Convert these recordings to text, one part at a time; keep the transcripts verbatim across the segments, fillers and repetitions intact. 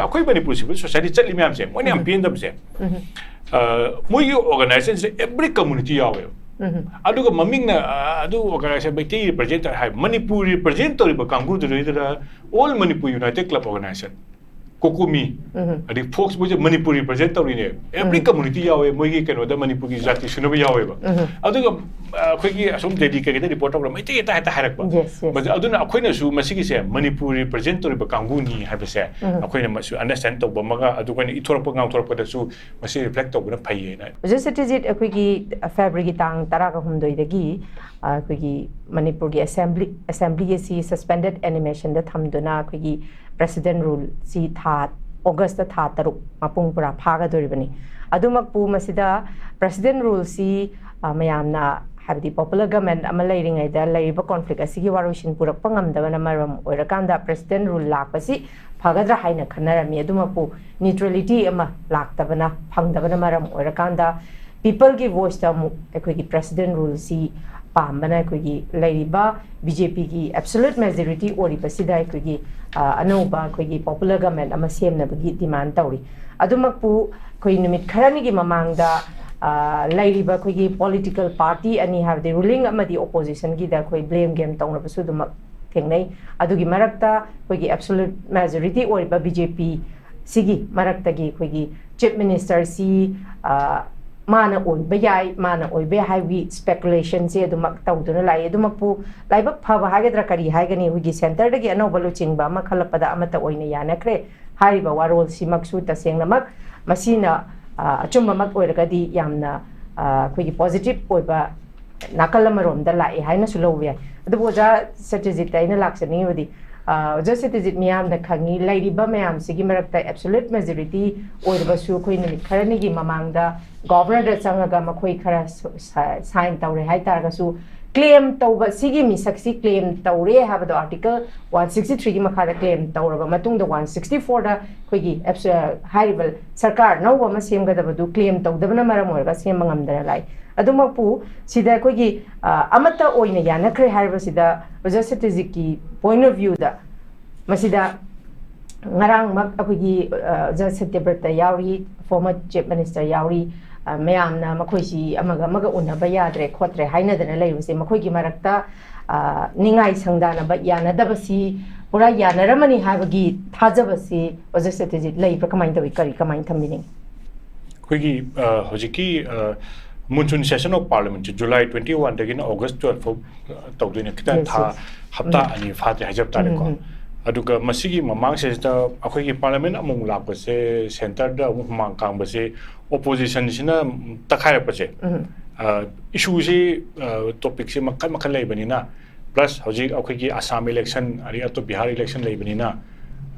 ꯑꯩꯈꯣꯏ Manipur civil society ꯆꯠꯂꯤ ꯃꯌꯥꯝꯁꯦ, ꯃꯣꯏꯅ ꯌꯥꯝ ꯄꯦꯟꯗꯕꯁꯦ, ꯎꯝ. ꯑ, ꯃꯣꯏꯒꯤ ꯑꯣꯔꯒꯅꯥꯏꯖꯦꯁꯟꯁꯦ ꯑꯦꯕ꯭ꯔꯤ ꯀꯝꯃꯨꯅꯤꯇꯤ ꯌꯥꯎꯋꯦꯕ꯫ ꯎꯝ. ꯑꯗꯨꯒ ꯃꯃꯤꯡꯅ, ꯑ, ꯑꯗꯨ ꯑꯣꯔꯒꯅꯥꯏꯖꯦꯁꯟ ꯃꯩꯇꯩ ꯔꯤꯄ꯭ꯔꯖꯦꯟ ꯇꯧꯔꯦ ꯍꯥꯏ, ꯃꯅꯤꯄꯨꯔ ꯔꯤꯄ꯭ꯔꯖꯦꯟ ꯇꯧꯔꯤꯕ ꯀꯥꯡꯕꯨꯗꯨꯗꯩꯗꯨꯗ all Manipur united club organisation, COCOMI, um. ꯑꯗꯩ ꯐꯣꯛꯁ, ꯃꯣꯏꯁꯦ ꯃꯅꯤꯄꯨꯔ ꯔꯤꯄ꯭ꯔꯖꯦꯟ ꯇꯧꯔꯤꯅꯦ꯫ ꯑꯦꯕ꯭ꯔꯤ ꯎꯝ. ꯀꯝꯃꯨꯅꯤꯇꯤ ꯌꯥꯎꯋꯦ ꯃꯣꯏꯒꯤ ꯀꯩꯅꯣꯗ, ꯃꯅꯤꯄꯨꯔꯒꯤ ꯖꯥꯇꯤ ꯁꯨꯅꯕ ꯌꯥꯎꯋꯦꯕ꯫ ꯎꯝ. ꯑꯗꯨꯒ, ꯑ, ꯑꯩꯈꯣꯏꯒꯤ ꯑꯁꯣꯝ ꯗꯦꯜꯂꯤ ꯀꯩꯀꯩꯗ ꯔꯤꯄꯣꯔꯠ ꯇꯧꯕꯗ ꯃꯩꯇꯩ ꯍꯦꯛꯇ, ꯍꯦꯛꯇ ꯍꯥꯏꯔꯛꯄ꯫ Yes, yes. ꯃꯗꯨ-, ꯑꯗꯨꯅ ꯑꯩꯈꯣꯏꯅꯁꯨ ꯃꯁꯤꯒꯤꯁꯦ ꯃꯅꯤꯄꯨꯔ ꯔꯤꯄ꯭ꯔꯖꯦꯟ ꯇꯧꯔꯤꯕ ꯀꯥꯡꯕꯨꯅꯤ ꯍꯥꯏꯕꯁꯦ ꯎꯝ. ꯑꯩꯈꯣꯏꯅ ꯃꯁꯨ ꯑꯟꯗꯔꯁ꯭ꯇꯦꯟ ꯇꯧꯕ ꯑꯃꯒ, ꯑꯗꯨꯒ ꯑꯩꯈꯣꯏꯅ ꯏꯊꯣꯔꯛꯄ ꯉꯥꯡꯊꯣꯔꯛꯄꯗꯁꯨ ꯃꯁꯤ ꯔꯤꯐ꯭ꯂꯦꯛ ꯇꯧꯕꯅ ꯐꯩꯌꯦꯅ꯫ ꯑꯣꯖꯥ ꯁꯇ꯭ꯌꯖꯤꯠ, ꯑꯩꯈꯣꯏꯒꯤ ꯐꯦꯕ꯭ꯔꯨꯋꯥꯔꯤꯒꯤ ꯇꯥꯡ ꯇꯔꯥꯒ ꯍꯨꯝꯗꯣꯏꯗꯒꯤ, ꯑ, ꯑꯩꯈꯣꯏꯒꯤ ꯃꯅꯤꯄꯨꯔꯒꯤ ꯑꯦꯁꯦꯝꯕ꯭ꯂꯤ, ꯑꯦꯁꯦꯝꯕ꯭ꯂꯤ ꯑꯁꯤ ꯁꯁꯄꯦꯟꯗꯦꯠ ꯑꯦꯅꯤꯃꯦꯁꯟꯗ ꯊꯝꯗꯨꯅ ꯑꯩꯈꯣꯏꯒꯤ ꯄ꯭ꯔꯦꯁꯤꯗꯦꯟ ꯔꯨꯜꯁꯤ ꯊꯥ, ꯑꯣꯒꯁꯇ ꯊꯥ ꯇꯔꯨꯛ ꯃꯄꯨꯡ ꯄꯨꯔꯥ ꯐꯥꯒꯗꯧꯔꯤꯕꯅꯤ꯫ ꯑꯗꯨꯃꯛꯄꯨ ꯃꯁꯤꯗ ꯄ꯭ꯔꯦꯁꯤꯗꯦꯟ ꯔꯨꯜꯁꯤ, ꯑ, ꯃꯌꯥꯝꯅ, ꯍꯥꯏꯕꯗꯤ ꯄꯣꯄꯨꯂꯔ ꯒꯃꯦꯟ ꯑꯃ ꯂꯩꯔꯤꯉꯩꯗ ꯂꯩꯔꯤꯕ ꯀꯣꯟꯐ꯭ꯂꯤꯛ ꯑꯁꯤꯒꯤ ꯋꯥꯔꯣꯏꯁꯤꯟ ꯄꯨꯔꯛꯄ ꯉꯝꯗꯕꯅ ꯃꯔꯝ ꯑꯣꯏꯔꯀꯥꯟꯗ ꯄ꯭ꯔꯦꯁꯤꯗꯦꯟ ꯔꯨꯜ ꯂꯥꯛꯄꯁꯤ ꯐꯒꯗ꯭ꯔꯥ ꯍꯥꯏꯅ ꯈꯟꯅꯔꯝꯃꯤ꯫ ꯑꯗꯨꯃꯛꯄꯨ ꯅ꯭ꯌꯨꯇ꯭ꯔꯦꯂꯤꯇꯤ ꯑꯃ ꯂꯥꯛꯇꯕꯅ, ꯐꯪꯗꯕꯅ ꯃꯔꯝ ꯑꯣꯏꯔꯀꯥꯟꯗ ꯄꯤꯄꯜꯒꯤ ꯚꯣꯏꯁꯇ ꯑꯃꯨꯛ ꯑꯩꯈꯣꯏꯒꯤ ꯄ꯭ꯔꯦꯁꯤꯗꯦꯟ ꯔꯨꯜꯁꯤ ꯄꯥꯝꯕꯅ ꯑꯩꯈꯣꯏꯒꯤ ꯂꯩꯔꯤꯕ ꯕꯤ ꯖꯦ ꯄꯤꯒꯤ ꯑꯦꯕꯁꯣꯂꯨꯠ ꯃꯦꯖꯣꯔꯤꯇꯤ ꯑꯣꯏꯔꯤꯕꯁꯤꯗ ꯑꯩꯈꯣꯏꯒꯤ, ꯑ, ꯑꯅꯧꯕ ꯑꯩꯈꯣꯏꯒꯤ ꯄꯣꯄꯨꯂꯔ ꯒꯃꯦꯟ ꯑꯃ ꯁꯦꯝꯅꯕꯒꯤ ꯗꯤꯃꯥꯟ ꯇꯧꯔꯤ꯫ ꯑꯗꯨꯃꯛꯄꯨ ꯑꯩꯈꯣꯏ ꯅꯨꯃꯤꯠ ꯈꯔꯅꯤꯒꯤ ꯃꯃꯥꯡꯗ, ꯑ, ꯂꯩꯔꯤꯕ ꯑꯩꯈꯣꯏꯒꯤ ꯄꯣꯂꯤꯇꯤꯀꯦꯜ ꯄꯥꯔꯇꯤ ꯑꯅꯤ, ꯍꯥꯏꯕꯗꯤ ꯔꯨꯂꯤꯡ ꯑꯃꯗꯤ ꯑꯣꯄꯣꯖꯤꯁꯟꯒꯤꯗ ꯑꯩꯈꯣꯏ ꯕ꯭ꯂꯦꯝ ꯒꯦꯝ ꯇꯧꯅꯕꯁꯨ ꯑꯗꯨꯃꯛ ꯊꯦꯡꯅꯩ꯫ ꯑꯗꯨꯒꯤ ꯃꯔꯛꯇ ꯑꯩꯈꯣꯏꯒꯤ ꯑꯦꯕꯁꯣꯂꯨꯠ ꯃꯦꯖꯣꯔꯤꯇꯤ ꯑꯣꯏꯔꯤꯕ ꯕꯤ ꯖꯦ ꯄꯤ ꯁꯤꯒꯤ ꯃꯔꯛꯇꯒꯤ ꯑꯩꯈꯣꯏꯒꯤ ꯆꯤꯐ ꯃꯤꯅꯤꯁꯇꯔꯁꯤ, ꯑ, ꯃꯥꯅ ꯑꯣꯏꯕ ꯌꯥꯏ, ꯃꯥꯅ ꯑꯣꯏꯕ ꯌꯥꯏ ꯍꯥꯏꯕꯒꯤ ꯁ꯭ꯄꯦꯀꯨꯂꯦꯁꯟꯁꯦ ꯑꯗꯨꯃꯛ ꯇꯧꯗꯨꯅ ꯂꯥꯛꯏ꯫ ꯑꯗꯨꯃꯛꯄꯨ ꯂꯥꯏꯕꯛ ꯐꯕ ꯍꯥꯏꯒꯗ꯭ꯔꯥ ꯀꯔꯤ ꯍꯥꯏꯒꯅꯤ, ꯑꯩꯈꯣꯏꯒꯤ ꯁꯦꯟꯇꯔꯗꯒꯤ ꯑꯅꯧꯕ ꯂꯨꯆꯤꯡꯕ ꯑꯃ ꯈꯜꯂꯛꯄꯗ ꯑꯃꯠꯇ ꯑꯣꯏꯅ ꯌꯥꯅꯈ꯭ꯔꯦ꯫ ꯍꯥꯏꯔꯤꯕ ꯋꯥꯔꯣꯜꯁꯤꯃꯛꯁꯨ ꯇꯁꯦꯡꯅꯃꯛ ꯃꯁꯤꯅ, ꯑ, ꯑꯆꯨꯝꯕꯃꯛ ꯑꯣꯏꯔꯒꯗꯤ ꯌꯥꯝꯅ, ꯑ, ꯑꯩꯈꯣꯏꯒꯤ ꯄꯣꯖꯤꯇꯤꯚ ꯑꯣꯏꯕ ꯅꯥꯀꯜ ꯑꯃꯔꯣꯝꯗ ꯂꯥꯛꯑꯦ ꯍꯥꯏꯅꯁꯨ ꯂꯧꯕ ꯌꯥꯏ꯫ ꯑꯗꯨꯕꯨ ꯑꯣꯖꯥ ꯁꯇ꯭ꯌꯖꯤꯠꯇ ꯑꯩꯅ ꯂꯥꯛꯆꯅꯤꯡꯉꯤꯕꯗꯤ, ꯑ, ꯑꯣꯖꯥ ꯁꯇ꯭ꯌꯖꯤꯠ, ꯃꯤꯌꯥꯝꯅ ꯈꯪꯉꯤ, ꯂꯩꯔꯤꯕ ꯃꯌꯥꯝꯁꯤꯒꯤ ꯃꯔꯛꯇ ꯑꯦꯕꯁꯣꯂꯨꯠ ꯃꯦꯖꯣꯔꯤꯇꯤ ꯑꯣꯏꯔꯕꯁꯨ, ꯑꯩꯈꯣꯏ ꯅꯨꯃꯤꯠ ꯈꯔꯅꯤꯒꯤ ꯃꯃꯥꯡꯗ ꯒꯣꯚꯔꯅꯔꯗ ꯆꯪꯉꯒ ꯃꯈꯣꯏ ꯈꯔ ꯁ-, ꯁ-, ꯁꯥꯏꯟ ꯇꯧꯔꯦ ꯍꯥꯏ ꯇꯥꯔꯒꯁꯨ, ꯀ꯭ꯂꯦꯝ ꯇꯧꯕ, ꯁꯤꯒꯤ ꯃꯤꯁꯛꯁꯤ ꯀ꯭ꯂꯦꯝ ꯇꯧꯔꯦ ꯍꯥꯏꯕꯗꯣ, ꯑꯥꯔꯇꯤꯀꯜ ꯋꯥꯟ ꯁꯤꯛꯁꯇꯤ ꯊ꯭ꯔꯤꯒꯤ ꯃꯈꯥꯗ ꯀ꯭ꯂꯦꯝ ꯇꯧꯔꯕ ꯃꯇꯨꯡꯗ, ꯋꯥꯟ ꯁꯤꯛꯁꯇꯤ ꯐꯣꯔꯗ ꯑꯩꯈꯣꯏꯒꯤ ꯑꯦꯞꯁ-, ꯍꯥꯏꯔꯤꯕ ꯁꯔꯀꯥꯔ ꯑꯅꯧꯕ ꯑꯃ ꯁꯦꯝꯒꯗꯕꯗꯨ ꯀ꯭ꯂꯦꯝ ꯇꯧꯗꯕꯅ ꯃꯔꯝ ꯑꯣꯏꯔꯒ ꯁꯦꯝꯕ ꯉꯝꯗꯅ ꯂꯥꯛꯏ꯫ ꯑꯗꯨꯃꯛꯄꯨ ꯁꯤꯗ ꯑꯩꯈꯣꯏꯒꯤ, ꯑ, ꯑꯃꯠꯇ ꯑꯣꯏꯅ ꯌꯥꯅꯈ꯭ꯔꯦ ꯍꯥꯏꯔꯤꯕꯁꯤꯗ, ꯑꯣꯖꯥ ꯁꯇ꯭ꯌꯖꯤꯠꯀꯤ ꯄꯣꯏꯟ ꯑꯣꯐ ꯚ꯭ꯌꯨꯗ ꯃꯁꯤꯗ ꯉꯔꯥꯡꯃꯛ ꯑꯩꯈꯣꯏꯒꯤ, ꯑ, ꯑꯣꯖꯥ ꯁꯇ꯭ꯌꯕ꯭ꯔꯇ ꯌꯥꯎꯔꯤ, former chief minister ꯌꯥꯎꯔꯤ, ꯑ, ꯃꯌꯥꯝꯅ ꯃꯈꯣꯏꯁꯤ ꯑꯃꯒ ꯑꯃꯒ ꯎꯅꯕ ꯌꯥꯗ꯭ꯔꯦ ꯈꯣꯠꯇ꯭ꯔꯦ ꯍꯥꯏꯅꯗꯅ ꯂꯩꯕꯁꯦ, ꯃꯈꯣꯏꯒꯤ ꯃꯔꯛꯇ, ꯑ, ꯅꯤꯡꯉꯥꯏ ꯁꯪꯗꯥꯅꯕ ꯌꯥꯅꯗꯕꯁꯤ ꯄꯨꯔꯥ ꯌꯥꯅꯔꯝꯃꯅꯤ ꯍꯥꯏꯕꯒꯤ ꯊꯥꯖꯕꯁꯤ ꯑꯣꯖꯥ ꯁꯇ꯭ꯌꯖꯤꯠ ꯂꯩꯕ꯭ꯔꯥ? ꯀꯃꯥꯏꯅ ꯇꯧꯏ? ꯀꯔꯤ, ꯀꯃꯥꯏꯅ ꯊꯝꯕꯤꯅꯤꯡꯉꯤ? ꯑꯩꯈꯣꯏꯒꯤ, ꯑ, ꯍꯧꯖꯤꯛꯀꯤ, ꯑ, monsoon session of parliament say July twenty one ꯗꯒꯤꯅ August twelve ꯐꯥꯎ, ꯑ, ꯇꯧꯗꯣꯏꯅꯦ꯫ ꯈꯤꯇꯪ Yes, ꯊꯥ yes. ꯍꯞꯇꯥ ꯎꯝ. ꯑꯅꯤ ꯐꯥꯗ꯭ꯔꯦ ꯍꯥꯏꯖꯕ ꯇꯥꯔꯦꯀꯣ꯫ ꯎꯝ, ꯎꯝ. ꯑꯗꯨꯒ ꯃꯁꯤꯒꯤ ꯃꯃꯥꯡꯁꯤꯗ ꯑꯩꯈꯣꯏꯒꯤ parliament ꯑꯃꯨꯛ ꯂꯥꯛꯄꯁꯦ, centre ꯗ ꯑꯃꯨꯛ ꯍꯨꯃꯥꯡ ꯀꯥꯡꯕꯁꯦ, opposition ꯁꯤꯅ ꯇꯛꯈꯥꯏꯔꯛꯄꯁꯦ, ꯎꯝ. ꯑ, issue ꯁꯤ, ꯑ, topic ꯁꯤ ꯃꯈꯜ ꯃꯈꯜ ꯂꯩꯕꯅꯤꯅ, plus ꯍꯧꯖꯤꯛ ꯑꯩꯈꯣꯏꯒꯤ ꯑꯁꯥꯝ election, ꯑꯗꯒꯤ ꯑꯇꯣꯞꯄ ꯕꯤꯍꯥꯔ election ꯂꯩꯕꯅꯤꯅ,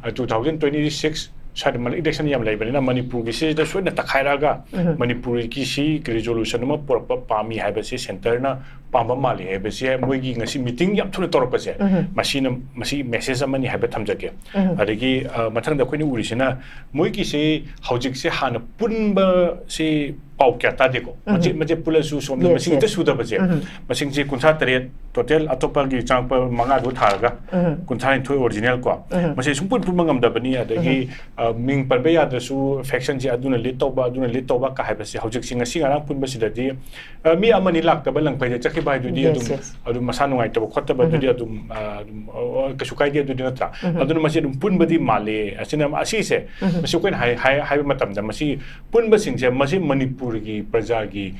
ꯑ, two thousand twenty six ꯁ꯭ꯋꯥꯏꯗ ꯃ-, election ꯌꯥꯝ ꯂꯩꯕꯅꯤꯅ, ꯃꯅꯤꯄꯨꯔꯒꯤ ꯁꯤꯗ ꯁꯣꯏꯗꯅ ꯇꯛꯈꯥꯏꯔꯛꯑꯒ ꯎꯝ. ꯃꯅꯤꯄꯨꯔꯒꯤ ꯁꯤ resolution ꯑꯃ ꯄꯨꯔꯛꯄ ꯄꯥꯝꯃꯤ ꯍꯥꯏꯕꯁꯤ centre ꯅ ꯄꯥꯝꯕ ꯃꯥꯜꯂꯤ ꯍꯥꯏꯕꯁꯦ, ꯃꯣꯏꯒꯤ ꯉꯁꯤ meeting ꯌꯥꯝ ꯊꯨꯅ ꯇꯧꯔꯛꯄꯁꯦ, ꯎꯝ. ꯃꯁꯤꯅ, ꯃꯁꯤ message ꯑꯃꯅꯤ ꯍꯥꯏꯕ ꯊꯝꯖꯒꯦ꯫ ꯎꯝ. ꯑꯗꯒꯤ, ꯑ, ꯃꯊꯪꯗ ꯑꯩꯈꯣꯏꯅ ꯎꯔꯤꯁꯤꯅ, ꯃꯣꯏꯒꯤꯁꯦ ꯍꯧꯖꯤꯛꯁꯦ ꯍꯥꯟꯅ ꯄꯨꯟꯕꯁꯤ ꯄꯥꯎ ꯀꯌꯥ ꯇꯥꯗꯦꯀꯣ꯫ ꯎꯝ. ꯃꯆꯦꯠ ꯃꯆꯦꯠ ꯄꯨꯜꯂꯁꯨ ꯁꯣꯝꯗ Yes, ꯃꯁꯤꯡ ꯍꯦꯛꯇ yes. ꯁꯨꯗꯕꯁꯦ, ꯎꯝ. ꯃꯁꯤꯡꯁꯦ ꯀꯨꯟꯊ꯭ꯔꯥ ꯇꯔꯦꯠ, total ꯑꯇꯣꯞꯄꯒꯤ ꯆꯪꯉꯛꯄ ꯃꯉꯥꯗꯨ ꯊꯥꯔꯒ ꯎꯝ. ꯀꯨꯟꯊ꯭ꯔꯥ ꯅꯤꯊꯣꯏ original ꯀꯣ꯫ ꯎꯝ. ꯃꯁꯤ ꯁꯨꯡꯄꯨꯟ ꯄꯨꯟꯕ ꯉꯝꯗꯕꯅꯤ꯫ ꯑꯗꯒꯤ, ꯑ, ꯃꯤꯡ ꯄꯟꯕ ꯌꯥꯗ꯭ꯔꯁꯨ faction ꯁꯦ ꯑꯗꯨꯅ lead ꯇꯧꯕ, ꯑꯗꯨꯅ lead ꯇꯧꯕ ꯀ ꯍꯥꯏꯕꯁꯦ ꯍꯧꯖꯤꯛꯁꯦ ꯉꯁꯤ ꯉꯔꯥꯡ ꯄꯨꯟꯕꯁꯤꯗꯗꯤ, ꯑ, ꯃꯤ ꯑꯃꯅꯤ ꯂꯥꯛꯇꯕ ꯂꯪꯐꯩꯗ ꯆꯠꯈꯤꯕ ꯍꯥꯏꯗꯨꯗꯤ Yes, ꯑꯗꯨꯝ, yes. ꯑꯗꯨꯝ ꯃꯁꯥ ꯅꯨꯡꯉꯥꯏꯇꯕ ꯈꯣꯠꯇꯕꯗꯨꯗꯤ ꯎꯝ. ꯑꯗꯨꯝ, ꯑ, ꯑꯗꯨꯝ, ꯑ, ꯑ, ꯀꯩꯁꯨ ꯀꯥꯏꯗꯦ ꯑꯗꯨꯗꯤ, ꯅꯠꯇ꯭ꯔꯥ? ꯎꯝ. ꯑꯗꯨꯅ ꯃꯁꯤ ꯑꯗꯨꯝ ꯄꯨꯟꯕꯗꯤ ꯃꯥꯜꯂꯦ꯫ ꯑꯁꯤꯅ, ꯑꯁꯤꯁꯦ, ꯎꯝ. ꯃꯁꯤ ꯑꯩꯈꯣꯏꯅ ꯍꯥꯏ-, ꯍꯥꯏ-, ꯍꯥꯏꯕ ꯃꯇꯝꯗ ꯃꯁꯤ ꯄꯨꯟꯕꯁꯤꯡꯁꯦ ꯃꯁꯤ ꯃꯅꯤꯄꯨꯔꯒꯤ ꯄ꯭ꯔꯖꯥꯒꯤ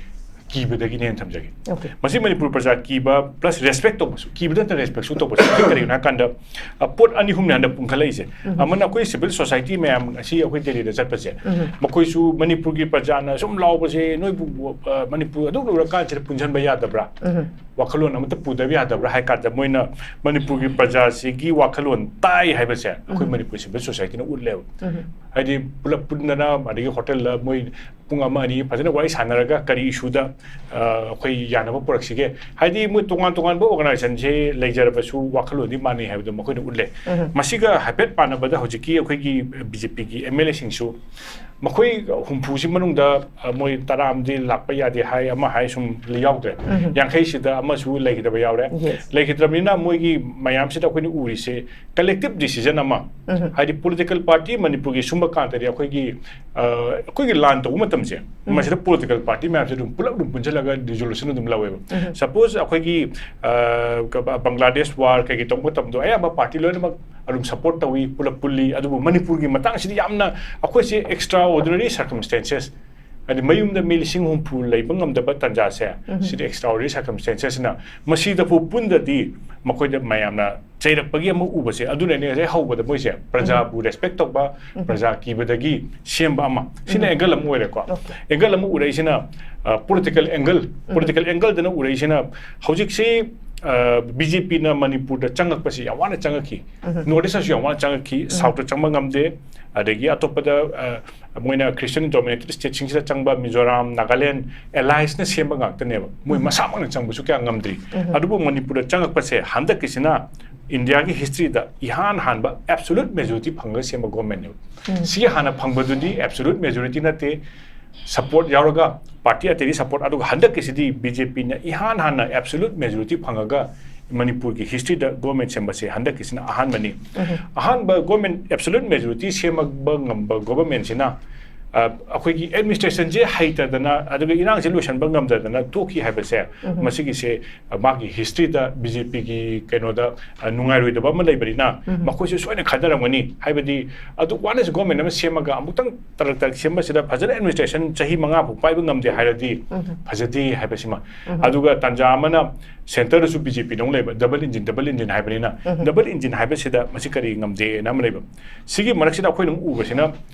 ꯀꯤꯕꯗꯒꯤꯅꯦꯅ ꯊꯝꯖꯒꯦ꯫ Okay. ꯃꯁꯤ ꯃꯅꯤꯄꯨꯔ ꯄ꯭ꯔꯖꯥ ꯀꯤꯕ plus respect ꯇꯧꯕꯁꯨ, ꯀꯤꯕꯗ ꯅꯠꯇꯅ respect ꯁꯨ ꯇꯧꯕꯁꯨ꯫ ꯀꯔꯤꯒꯤꯅꯣ ꯍꯥꯏꯀꯥꯟꯗ, ꯑ, ꯄꯣꯠ ꯑꯅꯤ ꯑꯍꯨꯝꯅꯦ ꯍꯟꯗꯛ ꯄꯨꯟꯈꯠꯂꯛꯏꯁꯦ꯫ ꯎꯝ. ꯑꯃꯅ ꯑꯩꯈꯣꯏ civil society ꯃꯌꯥꯝ ꯉꯁꯤ ꯑꯩꯈꯣꯏ ꯗꯦꯜꯂꯤꯗ ꯆꯠꯄꯁꯦ, ꯎꯝ. ꯃꯈꯣꯏꯁꯨ ꯃꯅꯤꯄꯨꯔꯒꯤ ꯄ꯭ꯔꯖꯥꯅ ꯁꯨꯝ ꯂꯥꯎꯕꯁꯦ, "ꯅꯣꯏꯕꯨ, ꯑ, ꯃꯅꯤꯄꯨꯔ ꯑꯗꯨꯛ ꯂꯨꯔꯀꯥꯟꯁꯤꯗ ꯄꯨꯟꯁꯤꯟꯕ ꯌꯥꯗꯕ꯭ꯔꯥ? ꯎꯝ. ꯋꯥꯈꯜꯂꯣꯟ ꯑꯃꯠꯇ ꯄꯨꯗꯕ ꯌꯥꯗꯕ꯭ꯔꯥ?" ꯍꯥꯏ ꯀꯥꯟꯗ ꯃꯣꯏꯅ ꯃꯅꯤꯄꯨꯔꯒꯤ ꯄ꯭ꯔꯖꯥꯁꯤꯒꯤ ꯋꯥꯈꯜꯂꯣꯟ ꯇꯥꯏ ꯍꯥꯏꯕꯁꯦ ꯑꯩꯈꯣꯏ ꯎꯝ. ꯃꯅꯤꯄꯨꯔ civil society ꯅ ꯎꯠꯂꯦꯕ꯫ ꯎꯝ. ꯍꯥꯏꯗꯤ ꯄꯨꯂꯞ ꯄꯨꯟꯗꯅ ꯑꯗꯒꯤ ꯍꯣꯇꯦꯜꯗ ꯃꯣꯏ ꯄꯨꯡ ꯑꯃ ꯑꯅꯤ ꯐꯖꯅ ꯋꯥꯔꯤ ꯁꯥꯟꯅꯔꯒ ꯀꯔꯤ issue ꯗ, ꯑ, ꯑꯩꯈꯣꯏ ꯌꯥꯅꯕ ꯄꯨꯔꯛꯁꯤꯒꯦ? ꯍꯥꯏꯗꯤ ꯃꯣꯏ ꯇꯣꯉꯥꯟ ꯇꯣꯉꯥꯟꯕ organization ꯁꯦ ꯂꯩꯖꯔꯕꯁꯨ ꯋꯥꯈꯜꯂꯣꯟꯗꯤ ꯃꯥꯟꯅꯩ ꯍꯥꯏꯕꯗꯣ ꯃꯈꯣꯏꯅ ꯎꯠꯂꯦ꯫ ꯎꯝ. ꯃꯁꯤꯒ ꯍꯥꯏꯐꯦꯠ ꯃꯥꯟꯅꯕꯗ ꯍꯧꯖꯤꯛꯀꯤ ꯑꯩꯈꯣꯏꯒꯤ B J P ꯒꯤ M L A ꯁꯤꯡꯁꯨ ꯃꯈꯣꯏ ꯍꯨꯝꯐꯨꯁꯤ ꯃꯅꯨꯡꯗ, ꯑ, ꯃꯣꯏ ꯇꯔꯥ ꯑꯃꯗꯤ ꯂꯥꯛꯄ ꯌꯥꯗꯦ ꯍꯥꯏ, ꯑꯃ ꯍꯥꯏ, ꯁꯨꯝ ꯌꯥꯎꯗ꯭ꯔꯦ꯫ ꯎꯝ꯫ ꯌꯥꯡꯈꯩꯁꯤꯗ ꯑꯃꯁꯨ ꯂꯩꯈꯤꯗꯕ ꯌꯥꯎꯔꯦ꯫ Yes. ꯂꯩꯈꯤꯗ꯭ꯔꯕꯅꯤꯅ ꯃꯣꯏꯒꯤ ꯃꯌꯥꯝꯁꯤꯗ ꯑꯩꯈꯣꯏꯅ ꯎꯔꯤꯁꯦ collective decision ꯑꯃ, ꯎꯝ꯫ ꯍꯥꯏꯗꯤ political party ꯃꯅꯤꯄꯨꯔꯒꯤ ꯁꯨꯝꯕ ꯀꯥꯟꯗꯗꯤ ꯑꯩꯈꯣꯏꯒꯤ, ꯑ, ꯑꯩꯈꯣꯏꯒꯤ ꯂꯥꯟ ꯇꯧꯕ ꯃꯇꯝꯁꯦ, ꯎꯝ꯫ ꯃꯁꯤꯗ political party ꯃꯌꯥꯝꯁꯦ ꯑꯗꯨꯝ ꯄꯨꯂꯞ ꯑꯗꯨꯝ ꯄꯨꯟꯁꯤꯜꯂꯒ resolution ꯑꯗꯨꯝ ꯂꯧꯋꯦꯕ꯫ ꯎꯝ꯫ Suppose ꯑꯩꯈꯣꯏꯒꯤ, ꯑ, ꯀ-, ꯕ-, ꯕꯪꯒ꯭ꯂꯥꯗꯦꯁ war ꯀꯩꯀꯩ ꯇꯧꯕ ꯃꯇꯝꯗꯣ ꯑꯌꯥꯝꯕ party ꯂꯣꯏꯅꯃꯛ ꯑꯗꯨꯝ support ꯇꯧꯏ, ꯄꯨꯂꯞ ꯄꯨꯜꯂꯤ꯫ ꯑꯗꯨꯕꯨ ꯃꯅꯤꯄꯨꯔꯒꯤ ꯃꯇꯥꯡꯁꯤꯗꯤ ꯌꯥꯝꯅ ꯑꯩꯈꯣꯏꯁꯦ extraordinary circumstances, ꯍꯥꯏꯗꯤ ꯃꯌꯨꯝꯗ ꯃꯤ ꯂꯤꯁꯤꯡ ꯍꯨꯝꯐꯨ ꯂꯩꯕ ꯉꯝꯗꯕ ꯇꯥꯟꯖꯥꯁꯦ, ꯎꯝ꯫ ꯁꯤꯗꯤ extraordinary circumstancesꯅ ꯃꯁꯤꯗꯐꯥꯎ ꯄꯨꯟꯗꯗꯤ ꯃꯈꯣꯏꯗ ꯃꯌꯥꯝꯅ ꯆꯩꯔꯛꯄꯒꯤ ꯑꯃ ꯎꯕꯁꯦ, ꯑꯗꯨꯅꯅꯦ ꯉꯁꯥꯏ ꯍꯧꯕꯗ ꯃꯣꯏꯁꯦ ꯄ꯭ꯔꯖꯥꯕꯨ respect ꯇꯧꯕ, ꯎꯝ꯫ ꯄ꯭ꯔꯖꯥ ꯀꯤꯕꯗꯒꯤ ꯁꯦꯝꯕ ꯑꯃ, ꯁꯤꯅ ꯎꯝ꯫ angle ꯑꯃ ꯑꯣꯏꯔꯦꯀꯣ꯫ Okay. Angle ꯑꯃ ꯎꯔꯛꯏꯁꯤꯅ, ꯑ, political angle, ꯎꯝ꯫ Political angleꯗꯅ ꯎꯔꯛꯏꯁꯤꯅ ꯍꯧꯖꯤꯛꯁꯤ, ꯑ, BJPꯅ ꯃꯅꯤꯄꯨꯔꯗ ꯆꯪꯉꯛꯄꯁꯤ ꯌꯥꯝ ꯋꯥꯅ ꯆꯪꯉꯛꯈꯤ꯫ ꯎꯝ꯫ North Eastꯇꯁꯨ ꯌꯥꯝ ꯋꯥꯅ ꯆꯪꯉꯛꯈꯤ, ꯎꯝ꯫ Southꯇ ꯆꯪꯕ ꯉꯝꯗꯦ, ꯑꯗꯒꯤ ꯑꯇꯣꯞꯄꯗ, ꯑ, ꯃꯣꯏꯅ Christian dominated stateꯁꯤꯡꯁꯤꯗ ꯆꯪꯕ ꯃꯤꯖꯣꯔꯥꯝ, ꯅꯥꯒꯥꯂꯦꯟ alliesꯅ ꯁꯦꯝꯕ ꯉꯥꯛꯇꯅꯦꯕ꯫ ꯃꯣꯏ ꯎꯝ꯫ ꯃꯁꯥꯃꯛꯅ ꯆꯪꯕꯁꯨ ꯀꯌꯥ ꯉꯝꯗ꯭ꯔꯤ꯫ ꯎꯝ꯫ ꯑꯗꯨꯕꯨ ꯃꯅꯤꯄꯨꯔꯗ ꯆꯪꯉꯛꯄꯁꯦ ꯍꯟꯗꯛꯀꯤꯁꯤꯅ Indiaꯒꯤ historyꯗ ꯏꯍꯥꯟ ꯍꯥꯟꯕ absolute majority ꯐꯪꯉꯒ ꯁꯦꯝꯕ governmentꯅꯦꯕ꯫ ꯎꯝ꯫ ꯁꯤꯒꯤ ꯍꯥꯟꯅ ꯐꯪꯕꯗꯨꯗꯤ absolute majority ꯅꯠꯇꯦ, support ꯌꯥꯎꯔꯒ party ꯑꯇꯩꯗꯤ support, ꯑꯗꯨꯒ ꯍꯟꯗꯛꯀꯤꯁꯤꯗꯤ BJPꯅ ꯏꯍꯥꯟ ꯍꯥꯟꯅ absolute majority ꯐꯪꯉꯒ ꯃꯅꯤꯄꯨꯔꯒꯤ historyꯗ government ꯁꯦꯝꯕꯁꯦ ꯍꯟꯗꯛꯀꯤꯁꯤꯅ ꯑꯍꯥꯟꯕꯅꯤ꯫ ꯎꯝ꯫ ꯑꯍꯥꯟꯕ government absolute majority ꯁꯦꯝꯕ ꯉꯝꯕ governmentꯁꯤꯅ, ꯑ, ꯑꯩꯈꯣꯏꯒꯤ administrationꯁꯦ ꯍꯩꯇꯗꯅ ꯑꯗꯨꯒ ꯏꯔꯥꯡꯁꯦ ꯂꯣꯏꯁꯤꯟꯕ ꯉꯝꯗꯗꯅ ꯇꯣꯛꯈꯤ ꯍꯥꯏꯕꯁꯦ, ꯎꯝ꯫ ꯃꯁꯤꯒꯤꯁꯦ, ꯑ, ꯃꯥꯒꯤ historyꯗ BJPꯒꯤ ꯀꯩꯅꯣꯗ, ꯑ, ꯅꯨꯡꯉꯥꯏꯔꯣꯏꯗꯕ ꯑꯃ ꯂꯩꯕꯅꯤꯅ, ꯎꯝ꯫ ꯃꯈꯣꯏꯁꯨ ꯁꯣꯏꯅ ꯈꯟꯅꯔꯝꯒꯅꯤ꯫ ꯍꯥꯏꯕꯗꯤ ꯑꯗꯨ once government ꯑꯃ ꯁꯦꯝꯃꯒ ꯑꯃꯨꯛꯇꯪ ꯇꯔꯛ ꯇꯔꯛ ꯁꯦꯝꯕꯁꯤꯗ ꯐꯖꯅ administration ꯆꯍꯤ ꯃꯉꯥ ꯐꯥꯎ ꯄꯥꯏꯕ ꯉꯝꯗꯦ ꯍꯥꯏꯔꯗꯤ ꯎꯝ꯫ ꯐꯖꯗꯦ ꯍꯥꯏꯕꯁꯤꯃ꯫ ꯎꯝ꯫ ꯑꯗꯨꯒ ꯇꯥꯟꯖꯥ ꯑꯃꯅ centreꯗꯁꯨ BJPꯗ ꯑꯃꯨꯛ ꯂꯩꯕ, double engine, double engine ꯍꯥꯏꯕꯅꯤꯅ, ꯎꯝ꯫ Double engine ꯍꯥꯏꯕꯁꯤꯗ ꯃꯁꯤ ꯀꯔꯤ ꯉꯝꯗꯦꯅ ꯑꯃ ꯂꯩꯕ꯫ ꯁꯤꯒꯤ ꯃꯔꯛꯁꯤꯗ ꯑꯩꯈꯣꯏꯅ ꯑꯃꯨꯛ ꯎꯕꯁꯤꯅ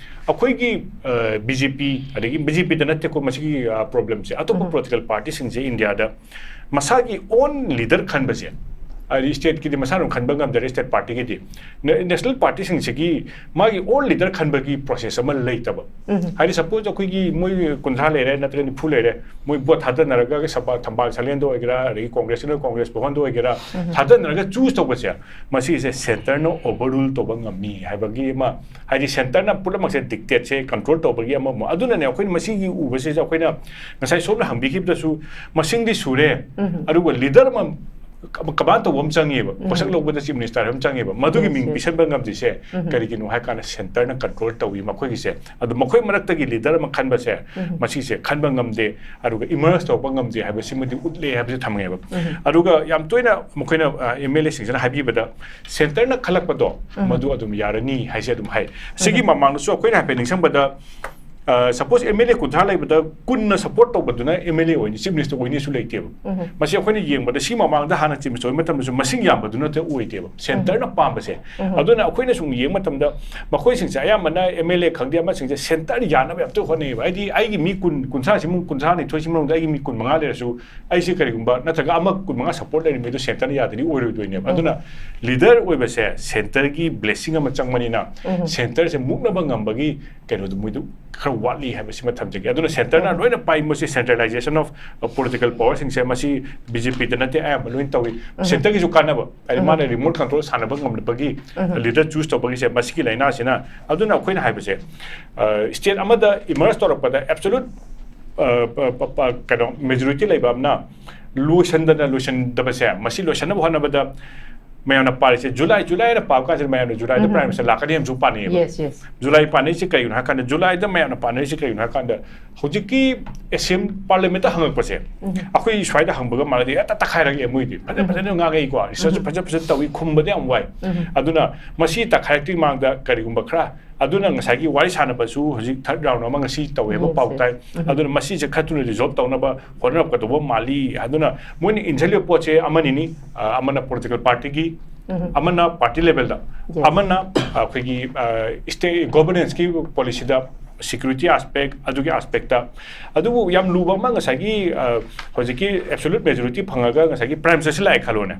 ꯑꯩꯈꯣꯏꯒꯤ, ꯑ, BJP, ꯑꯗꯒꯤ BJPꯗ ꯅꯠꯇꯦꯀꯣ ꯃꯁꯤꯒꯤ, ꯑ, problemꯁꯦ, ꯑꯇꯣꯞꯄ ꯎꯝ꯫ Political partyꯁꯤꯡꯁꯦ Indiaꯗ ꯃꯁꯥꯒꯤ own leader ꯈꯟꯕꯁꯦ ꯍꯥꯏꯗꯤ ꯁ꯭ꯇꯦꯠꯀꯤꯗꯤ ꯃꯁꯥꯅ ꯈꯟꯕ ꯉꯝꯖꯔꯦ, ꯁ꯭ꯇꯦꯠ ꯄꯥꯔꯇꯤꯒꯤꯗꯤ꯫ ꯅꯦ-, ꯅꯦꯁꯅꯦꯜ ꯄꯥꯔꯇꯤꯁꯤꯡꯁꯤꯒꯤ ꯃꯥꯒꯤ ꯑꯣꯜ ꯂꯤꯗꯔ ꯈꯟꯕꯒꯤ ꯄ꯭ꯔꯣꯁꯦꯁ ꯑꯃ ꯂꯩꯇꯕ꯫ ꯎꯝ꯫ ꯍꯥꯏꯗꯤ ꯁꯄꯣꯖ ꯑꯩꯈꯣꯏꯒꯤ ꯃꯣꯏ ꯀꯨꯟꯊ꯭ꯔꯥ ꯂꯩꯔꯦ ꯅꯠꯇ꯭ꯔꯒ ꯅꯤꯐꯨ ꯂꯩꯔꯦ, ꯃꯣꯏ ꯚꯣꯠ ꯊꯥꯗꯅꯔꯒ ꯁꯄꯥ-, ꯊꯝꯕꯥꯜ ꯁꯂꯦꯟꯗ ꯑꯣꯏꯒꯦꯔꯥ, ꯑꯗꯒꯤ ꯀꯣꯡꯒ꯭ꯔꯦꯁꯀꯤꯅ ꯀꯣꯡꯒ꯭ꯔꯦꯁ ꯚꯕꯟꯗ ꯑꯣꯏꯒꯦꯔꯥ, ꯎꯝ꯫ ꯊꯥꯗꯅꯔꯒ ꯆꯨꯁ ꯇꯧꯕꯁꯦ, ꯃꯁꯤꯁꯦ ꯁꯦꯟꯇꯔꯅ ꯑꯣꯚꯔꯔꯨꯜ ꯇꯧꯕ ꯉꯝꯃꯤ ꯍꯥꯏꯕꯒꯤ ꯑꯃ, ꯍꯥꯏꯗꯤ ꯁꯦꯟꯇꯔꯅ ꯄꯨꯝꯅꯃꯛꯁꯦ ꯗꯤꯛꯇꯦꯠꯁꯦ ꯀꯟꯇ꯭ꯔꯣꯜ ꯇꯧꯕꯒꯤ ꯑꯃ ꯑꯃ꯫ ꯑꯗꯨꯅꯅꯦ ꯑꯩꯈꯣꯏꯅ ꯃꯁꯤꯒꯤ ꯎꯕꯁꯤꯗ ꯑꯩꯈꯣꯏꯅ ꯉꯁꯥꯏ ꯁꯣꯝꯅ ꯍꯪꯕꯤꯈꯤꯕꯗꯁꯨ ꯃꯁꯤꯡꯗꯤ ꯁꯨꯔꯦ, ꯎꯝ꯫ ꯑꯗꯨꯒ ꯂꯤꯗꯔ ꯑꯃ ꯀ-, ꯀꯃꯥꯟ ꯇꯧꯕ ꯑꯃ ꯆꯪꯉꯦꯕ, ꯎꯝ꯫ ꯄꯣꯠꯁꯛ ꯂꯧꯕꯗ ꯆꯤꯐ ꯃꯤꯅꯤꯁꯇꯔ ꯑꯃ ꯆꯪꯉꯦꯕ, ꯃꯗꯨꯒꯤ ꯌꯦꯁ, ꯃꯤꯡ ꯌꯦꯁ꯫ ꯄꯤꯁꯟꯕ ꯉꯝꯗ꯭ꯔꯤꯁꯦ ꯎꯝ꯫ ꯀꯔꯤꯒꯤꯅꯣ ꯍꯥꯏ ꯀꯥꯟꯗ ꯁꯦꯟꯇꯔꯅ ꯀꯟꯇ꯭ꯔꯣꯜ ꯇꯧꯏ ꯃꯈꯣꯏꯒꯤꯁꯦ꯫ ꯑꯗꯣ ꯃꯈꯣꯏ ꯃꯔꯛꯇꯒꯤ ꯂꯤꯗꯔ ꯑꯃ ꯈꯟꯕꯁꯦ, ꯎꯝ꯫ ꯃꯁꯤꯁꯦ ꯈꯟꯕ ꯉꯝꯗꯦ, ꯑꯗꯨꯒ ꯏꯃꯔꯖ ꯇꯧꯔꯛꯄ ꯉꯝꯗꯦ ꯍꯥꯏꯕꯁꯤꯃꯗꯤ ꯎꯠꯂꯦ ꯍꯥꯏꯕꯁꯦ ꯊꯝꯃꯦꯕ꯫ ꯎꯝ꯫ ꯑꯗꯨꯒ ꯌꯥꯝ ꯇꯣꯏꯅ ꯃꯈꯣꯏꯅ, ꯑ, ꯑꯦꯝ ꯑꯦꯜ ꯑꯦꯁꯤꯡꯁꯤꯅ ꯍꯥꯏꯕꯤꯕꯗ ꯁꯦꯟꯇꯔꯅ ꯈꯜꯂꯛꯄꯗꯣ, ꯎꯝ꯫ ꯃꯗꯨ ꯑꯗꯨꯝ ꯌꯥꯔꯅꯤ ꯍꯥꯏꯁꯦ ꯑꯗꯨꯝ ꯍꯥꯏ꯫ ꯁꯤꯒꯤ ꯎꯝ꯫ ꯃꯃꯥꯡꯗꯁꯨ ꯑꯩꯈꯣꯏꯅ ꯍꯥꯏꯐꯦꯠ ꯅꯤꯡꯁꯤꯡꯕꯗ, ꯑ, ꯁꯄꯣꯖ ꯑꯦꯝ ꯑꯦꯜ ꯑꯦ ꯀꯨꯟꯊ꯭ꯔꯥ ꯂꯩꯕꯗ ꯀꯨꯟꯅ ꯁꯄꯣꯔꯠ ꯇꯧꯕꯗꯨꯅ ꯑꯦꯝ ꯑꯦꯜ ꯑꯦ ꯑꯣꯏꯅꯤ, ꯆꯤꯐ ꯃꯤꯅꯤꯁꯇꯔ ꯑꯣꯏꯅꯤꯁꯨ ꯂꯩꯇꯦꯕ꯫ ꯎꯝ꯫ ꯃꯁꯤ ꯑꯩꯈꯣꯏꯅ ꯌꯦꯡꯕꯗ ꯁꯤ ꯃꯃꯥꯡꯗ ꯍꯥꯟꯅ ꯆꯤꯐ ꯃꯤꯅꯤꯁꯇꯔ ꯑꯣꯏꯕ ꯃꯇꯝꯗꯁꯨ ꯃꯁꯤꯡ ꯌꯥꯝꯕꯗꯨꯅ ꯑꯣꯏꯗꯦꯕ, ꯁꯦꯟꯇꯔꯅ ꯎꯝ꯫ ꯄꯥꯝꯕꯁꯦ꯫ ꯎꯝ꯫ ꯑꯗꯨꯅ ꯑꯩꯈꯣꯏꯅ ꯁꯨꯝ ꯌꯦꯡꯕ ꯃꯇꯝꯗ ꯃꯈꯣꯏꯁꯤꯡꯁꯦ ꯑꯌꯥꯝꯕꯅ ꯑꯦꯝ ꯑꯦꯜ ꯑꯦ ꯈꯪꯗꯦ ꯑꯃꯁꯤꯡꯁꯦ ꯁꯦꯟꯇꯔ ꯌꯥꯅꯕ ꯌꯥꯝ ꯇꯣꯏ ꯍꯣꯠꯅꯩꯌꯦꯕ꯫ ꯍꯥꯏꯗꯤ ꯑꯩꯒꯤ ꯃꯤ ꯀꯨꯟ, ꯀꯨꯟꯊ꯭ꯔꯥꯁꯤꯃꯨꯛ, ꯀꯨꯟꯊ꯭ꯔꯥ ꯅꯤꯊꯣꯏꯁꯤꯃꯨꯛ ꯑꯩꯒꯤ ꯃꯤ ꯀꯨꯟ ꯃꯉꯥ ꯂꯩꯔꯁꯨ ꯑꯩꯁꯦ ꯀꯔꯤꯒꯨꯝꯕ ꯅꯠꯇ꯭ꯔꯒ ꯑꯃ ꯀꯨꯟ ꯃꯉꯥ ꯁꯄꯣꯔꯠ ꯂꯩꯔꯤꯉꯩꯗꯣ ꯁꯦꯟꯇꯔꯅ ꯌꯥꯗ꯭ꯔꯗꯤ ꯑꯣꯏꯔꯣꯏꯗꯣꯏꯅꯦꯕ꯫ ꯎꯝ꯫ ꯑꯗꯨꯅ ꯂꯤꯗꯔ ꯑꯣꯏꯕꯁꯦ ꯁꯦꯟꯇꯔꯒꯤ ꯕ꯭ꯂꯦꯁꯤꯡ ꯑꯃ ꯆꯪꯕꯅꯤꯅ ꯎꯝ꯫ ꯁꯦꯟꯇꯔꯁꯦ ꯃꯨꯛꯅꯕ ꯉꯝꯕꯒꯤ ꯀꯩꯅꯣꯗꯣ ꯃꯣꯏꯗꯣ ꯈꯔ ꯋꯥꯠꯂꯤ ꯍꯥꯏꯕꯁꯤꯃ ꯊꯝꯖꯒꯦ꯫ ꯑꯗꯨꯅ ꯁꯦꯟꯇꯔꯅ ꯎꯝ꯫ ꯂꯣꯏꯅ ꯄꯥꯏ, ꯃꯣꯏꯁꯦ ꯁꯦꯟꯇ꯭ꯔꯦꯂꯥꯏꯖꯦꯁꯟ ꯑꯣꯐ ꯄꯣꯂꯤꯇꯤꯀꯦꯜ ꯄꯋꯥꯔꯁꯤꯡꯁꯦ ꯃꯁꯤ ꯕꯤ ꯖꯦ ꯄꯤꯗ ꯅꯠꯇꯦ ꯑꯌꯥꯝꯕ ꯂꯣꯏꯅ ꯇꯧꯏ꯫ ꯎꯝ꯫ ꯁꯦꯟꯇꯔꯒꯤꯁꯨ ꯀꯥꯟꯅꯕ, ꯍꯥꯏꯗꯤ ꯎꯝ꯫ ꯃꯥꯅ ꯔꯤꯃꯣꯠ ꯀꯟꯇ꯭ꯔꯣꯜ ꯁꯥꯟꯅꯕ ꯉꯝꯅꯕꯒꯤ ꯎꯝ꯫ ꯂꯤꯗꯔ ꯆꯨꯁ ꯇꯧꯕꯒꯤꯁꯦ ꯃꯁꯤꯒꯤ ꯂꯥꯏꯅꯥꯁꯤꯅ꯫ ꯑꯗꯨꯅ ꯑꯩꯈꯣꯏꯅ ꯍꯥꯏꯕꯁꯦ, ꯑ, ꯁ꯭ꯇꯦꯠ ꯑꯃꯗ ꯏꯃꯔꯖ ꯇꯧꯔꯛꯄꯗ ꯑꯦꯕꯁꯣꯂꯨꯠ, ꯑ, ꯄ-, ꯄ-, ꯄ-, ꯀꯩꯅꯣ, ꯃꯦꯖꯣꯔꯤꯇꯤ ꯂꯩꯕ ꯑꯃꯅ ꯂꯣꯏꯁꯟꯗꯅ ꯂꯣꯏꯁꯟꯗꯕꯁꯦ, ꯃꯁꯤ ꯂꯣꯏꯁꯟꯅꯕ ꯍꯣꯠꯅꯕꯗ ꯃꯌꯥꯝꯅ ꯄꯥꯔꯤꯁꯦ ꯖꯨꯂꯥꯏ, ꯖꯨꯂꯥꯏ ꯍꯥꯏꯅ ꯄꯥꯕ ꯀꯥꯟꯁꯤꯗ ꯃꯌꯥꯝꯅ ꯖꯨꯂꯥꯏꯗ ꯎꯝ꯫ ꯄ꯭ꯔꯥꯏꯝ ꯃꯤꯅꯤꯁꯇꯔ ꯂꯥꯛꯀꯅꯤ ꯑꯃꯁꯨ ꯄꯥꯅꯩꯌꯦꯕ꯫ Yes, yes. ꯖꯨꯂꯥꯏ ꯄꯥꯅꯩꯁꯦ ꯀꯩꯒꯤꯅꯣ ꯍꯥꯏ ꯀꯥꯟꯗ, ꯖꯨꯂꯥꯏꯗ ꯃꯌꯥꯝꯅ ꯄꯥꯅꯔꯤꯁꯦ ꯀꯩꯒꯤꯅꯣ ꯍꯥꯏ ꯀꯥꯟꯗ, ꯍꯧꯖꯤꯛꯀꯤ ꯑꯦꯁꯦꯝ-, ꯄꯥꯔꯂꯤꯌꯥꯃꯦꯟꯠꯇ ꯍꯪꯉꯛꯄꯁꯦ, ꯎꯝ꯫ ꯑꯩꯈꯣꯏ ꯁ꯭ꯋꯥꯏꯗ ꯍꯪꯕꯒ ꯃꯥꯟꯅꯗꯦ, ꯍꯦꯛꯇ ꯇꯛꯈꯥꯏꯔꯛꯑꯦ ꯃꯣꯏꯗꯤ꯫ ꯐꯖ-, ꯎꯝ꯫ ꯐꯖꯅ ꯉꯥꯡꯉꯛꯏꯀꯣ, ꯔꯤꯁꯔꯆꯁꯨ ꯎꯝ꯫ ꯐꯖ ꯐꯖꯅ ꯇꯧꯏ, ꯈꯨꯝꯕꯗꯤ ꯌꯥꯝ ꯋꯥꯏ꯫ ꯎꯝ꯫ ꯑꯗꯨꯅ ꯃꯁꯤ ꯇꯛꯈꯥꯏꯔꯛꯇ꯭ꯔꯤ ꯃꯥꯡꯗ ꯀꯔꯤꯒꯨꯝꯕ ꯈꯔ, ꯑꯗꯨꯅ ꯉꯁꯥꯏꯒꯤ ꯋꯥꯔꯤ ꯁꯥꯟꯅꯕꯁꯨ ꯍꯧꯖꯤꯛ ꯊꯥꯔꯠ ꯔꯥꯎꯟ ꯑꯃ ꯉꯁꯤ ꯇꯧꯋꯦꯕ, ꯌꯦꯁ, ꯄꯥꯎ ꯇꯥꯏ꯫ ꯌꯦꯁ꯫ ꯎꯝ꯫ ꯑꯗꯨꯅ ꯃꯁꯤꯁꯦ ꯈꯔ ꯊꯨꯅ ꯔꯤꯖꯣꯜꯕ ꯇꯧꯅꯕ ꯍꯣꯠꯅꯔꯛꯀꯗꯧꯕ ꯃꯥꯜꯂꯤ꯫ ꯑꯗꯨꯅ ꯃꯣꯏꯅ ꯏꯟꯁꯤꯜꯂꯤꯕ ꯄꯣꯠꯁꯦ ꯑꯃꯅꯤꯅꯤ, ꯑ, ꯑꯃꯅ ꯄꯣꯂꯤꯇꯤꯀꯦꯜ ꯄꯥꯔꯇꯤꯒꯤ, ꯎꯝ꯫ ꯑꯃꯅ ꯄꯥꯔꯇꯤ ꯂꯦꯚꯦꯜꯗ, ꯌꯦꯁ꯫ ꯑꯃꯅ, ꯑ, ꯑꯩꯈꯣꯏꯒꯤ, ꯑ, ꯁ꯭ꯇꯦꯠ ꯒꯣꯚꯔꯅꯦꯟꯁꯀꯤ ꯄꯣꯂꯤꯁꯤꯗ security aspect, ꯑꯗꯨꯒꯤ aspect ꯇ꯫ ꯑꯗꯨꯕꯨ ꯌꯥꯝ ꯂꯨꯕ ꯑꯃ, ꯉꯁꯥꯏꯒꯤ ꯑ, ꯍꯧꯖꯤꯛꯀꯤ absolute majority ꯐꯪꯉꯒ ꯉꯁꯥꯏꯒꯤ Prime Minister ꯁꯤ ꯂꯥꯛꯑꯦ ꯈꯜꯂꯣꯅꯦ꯫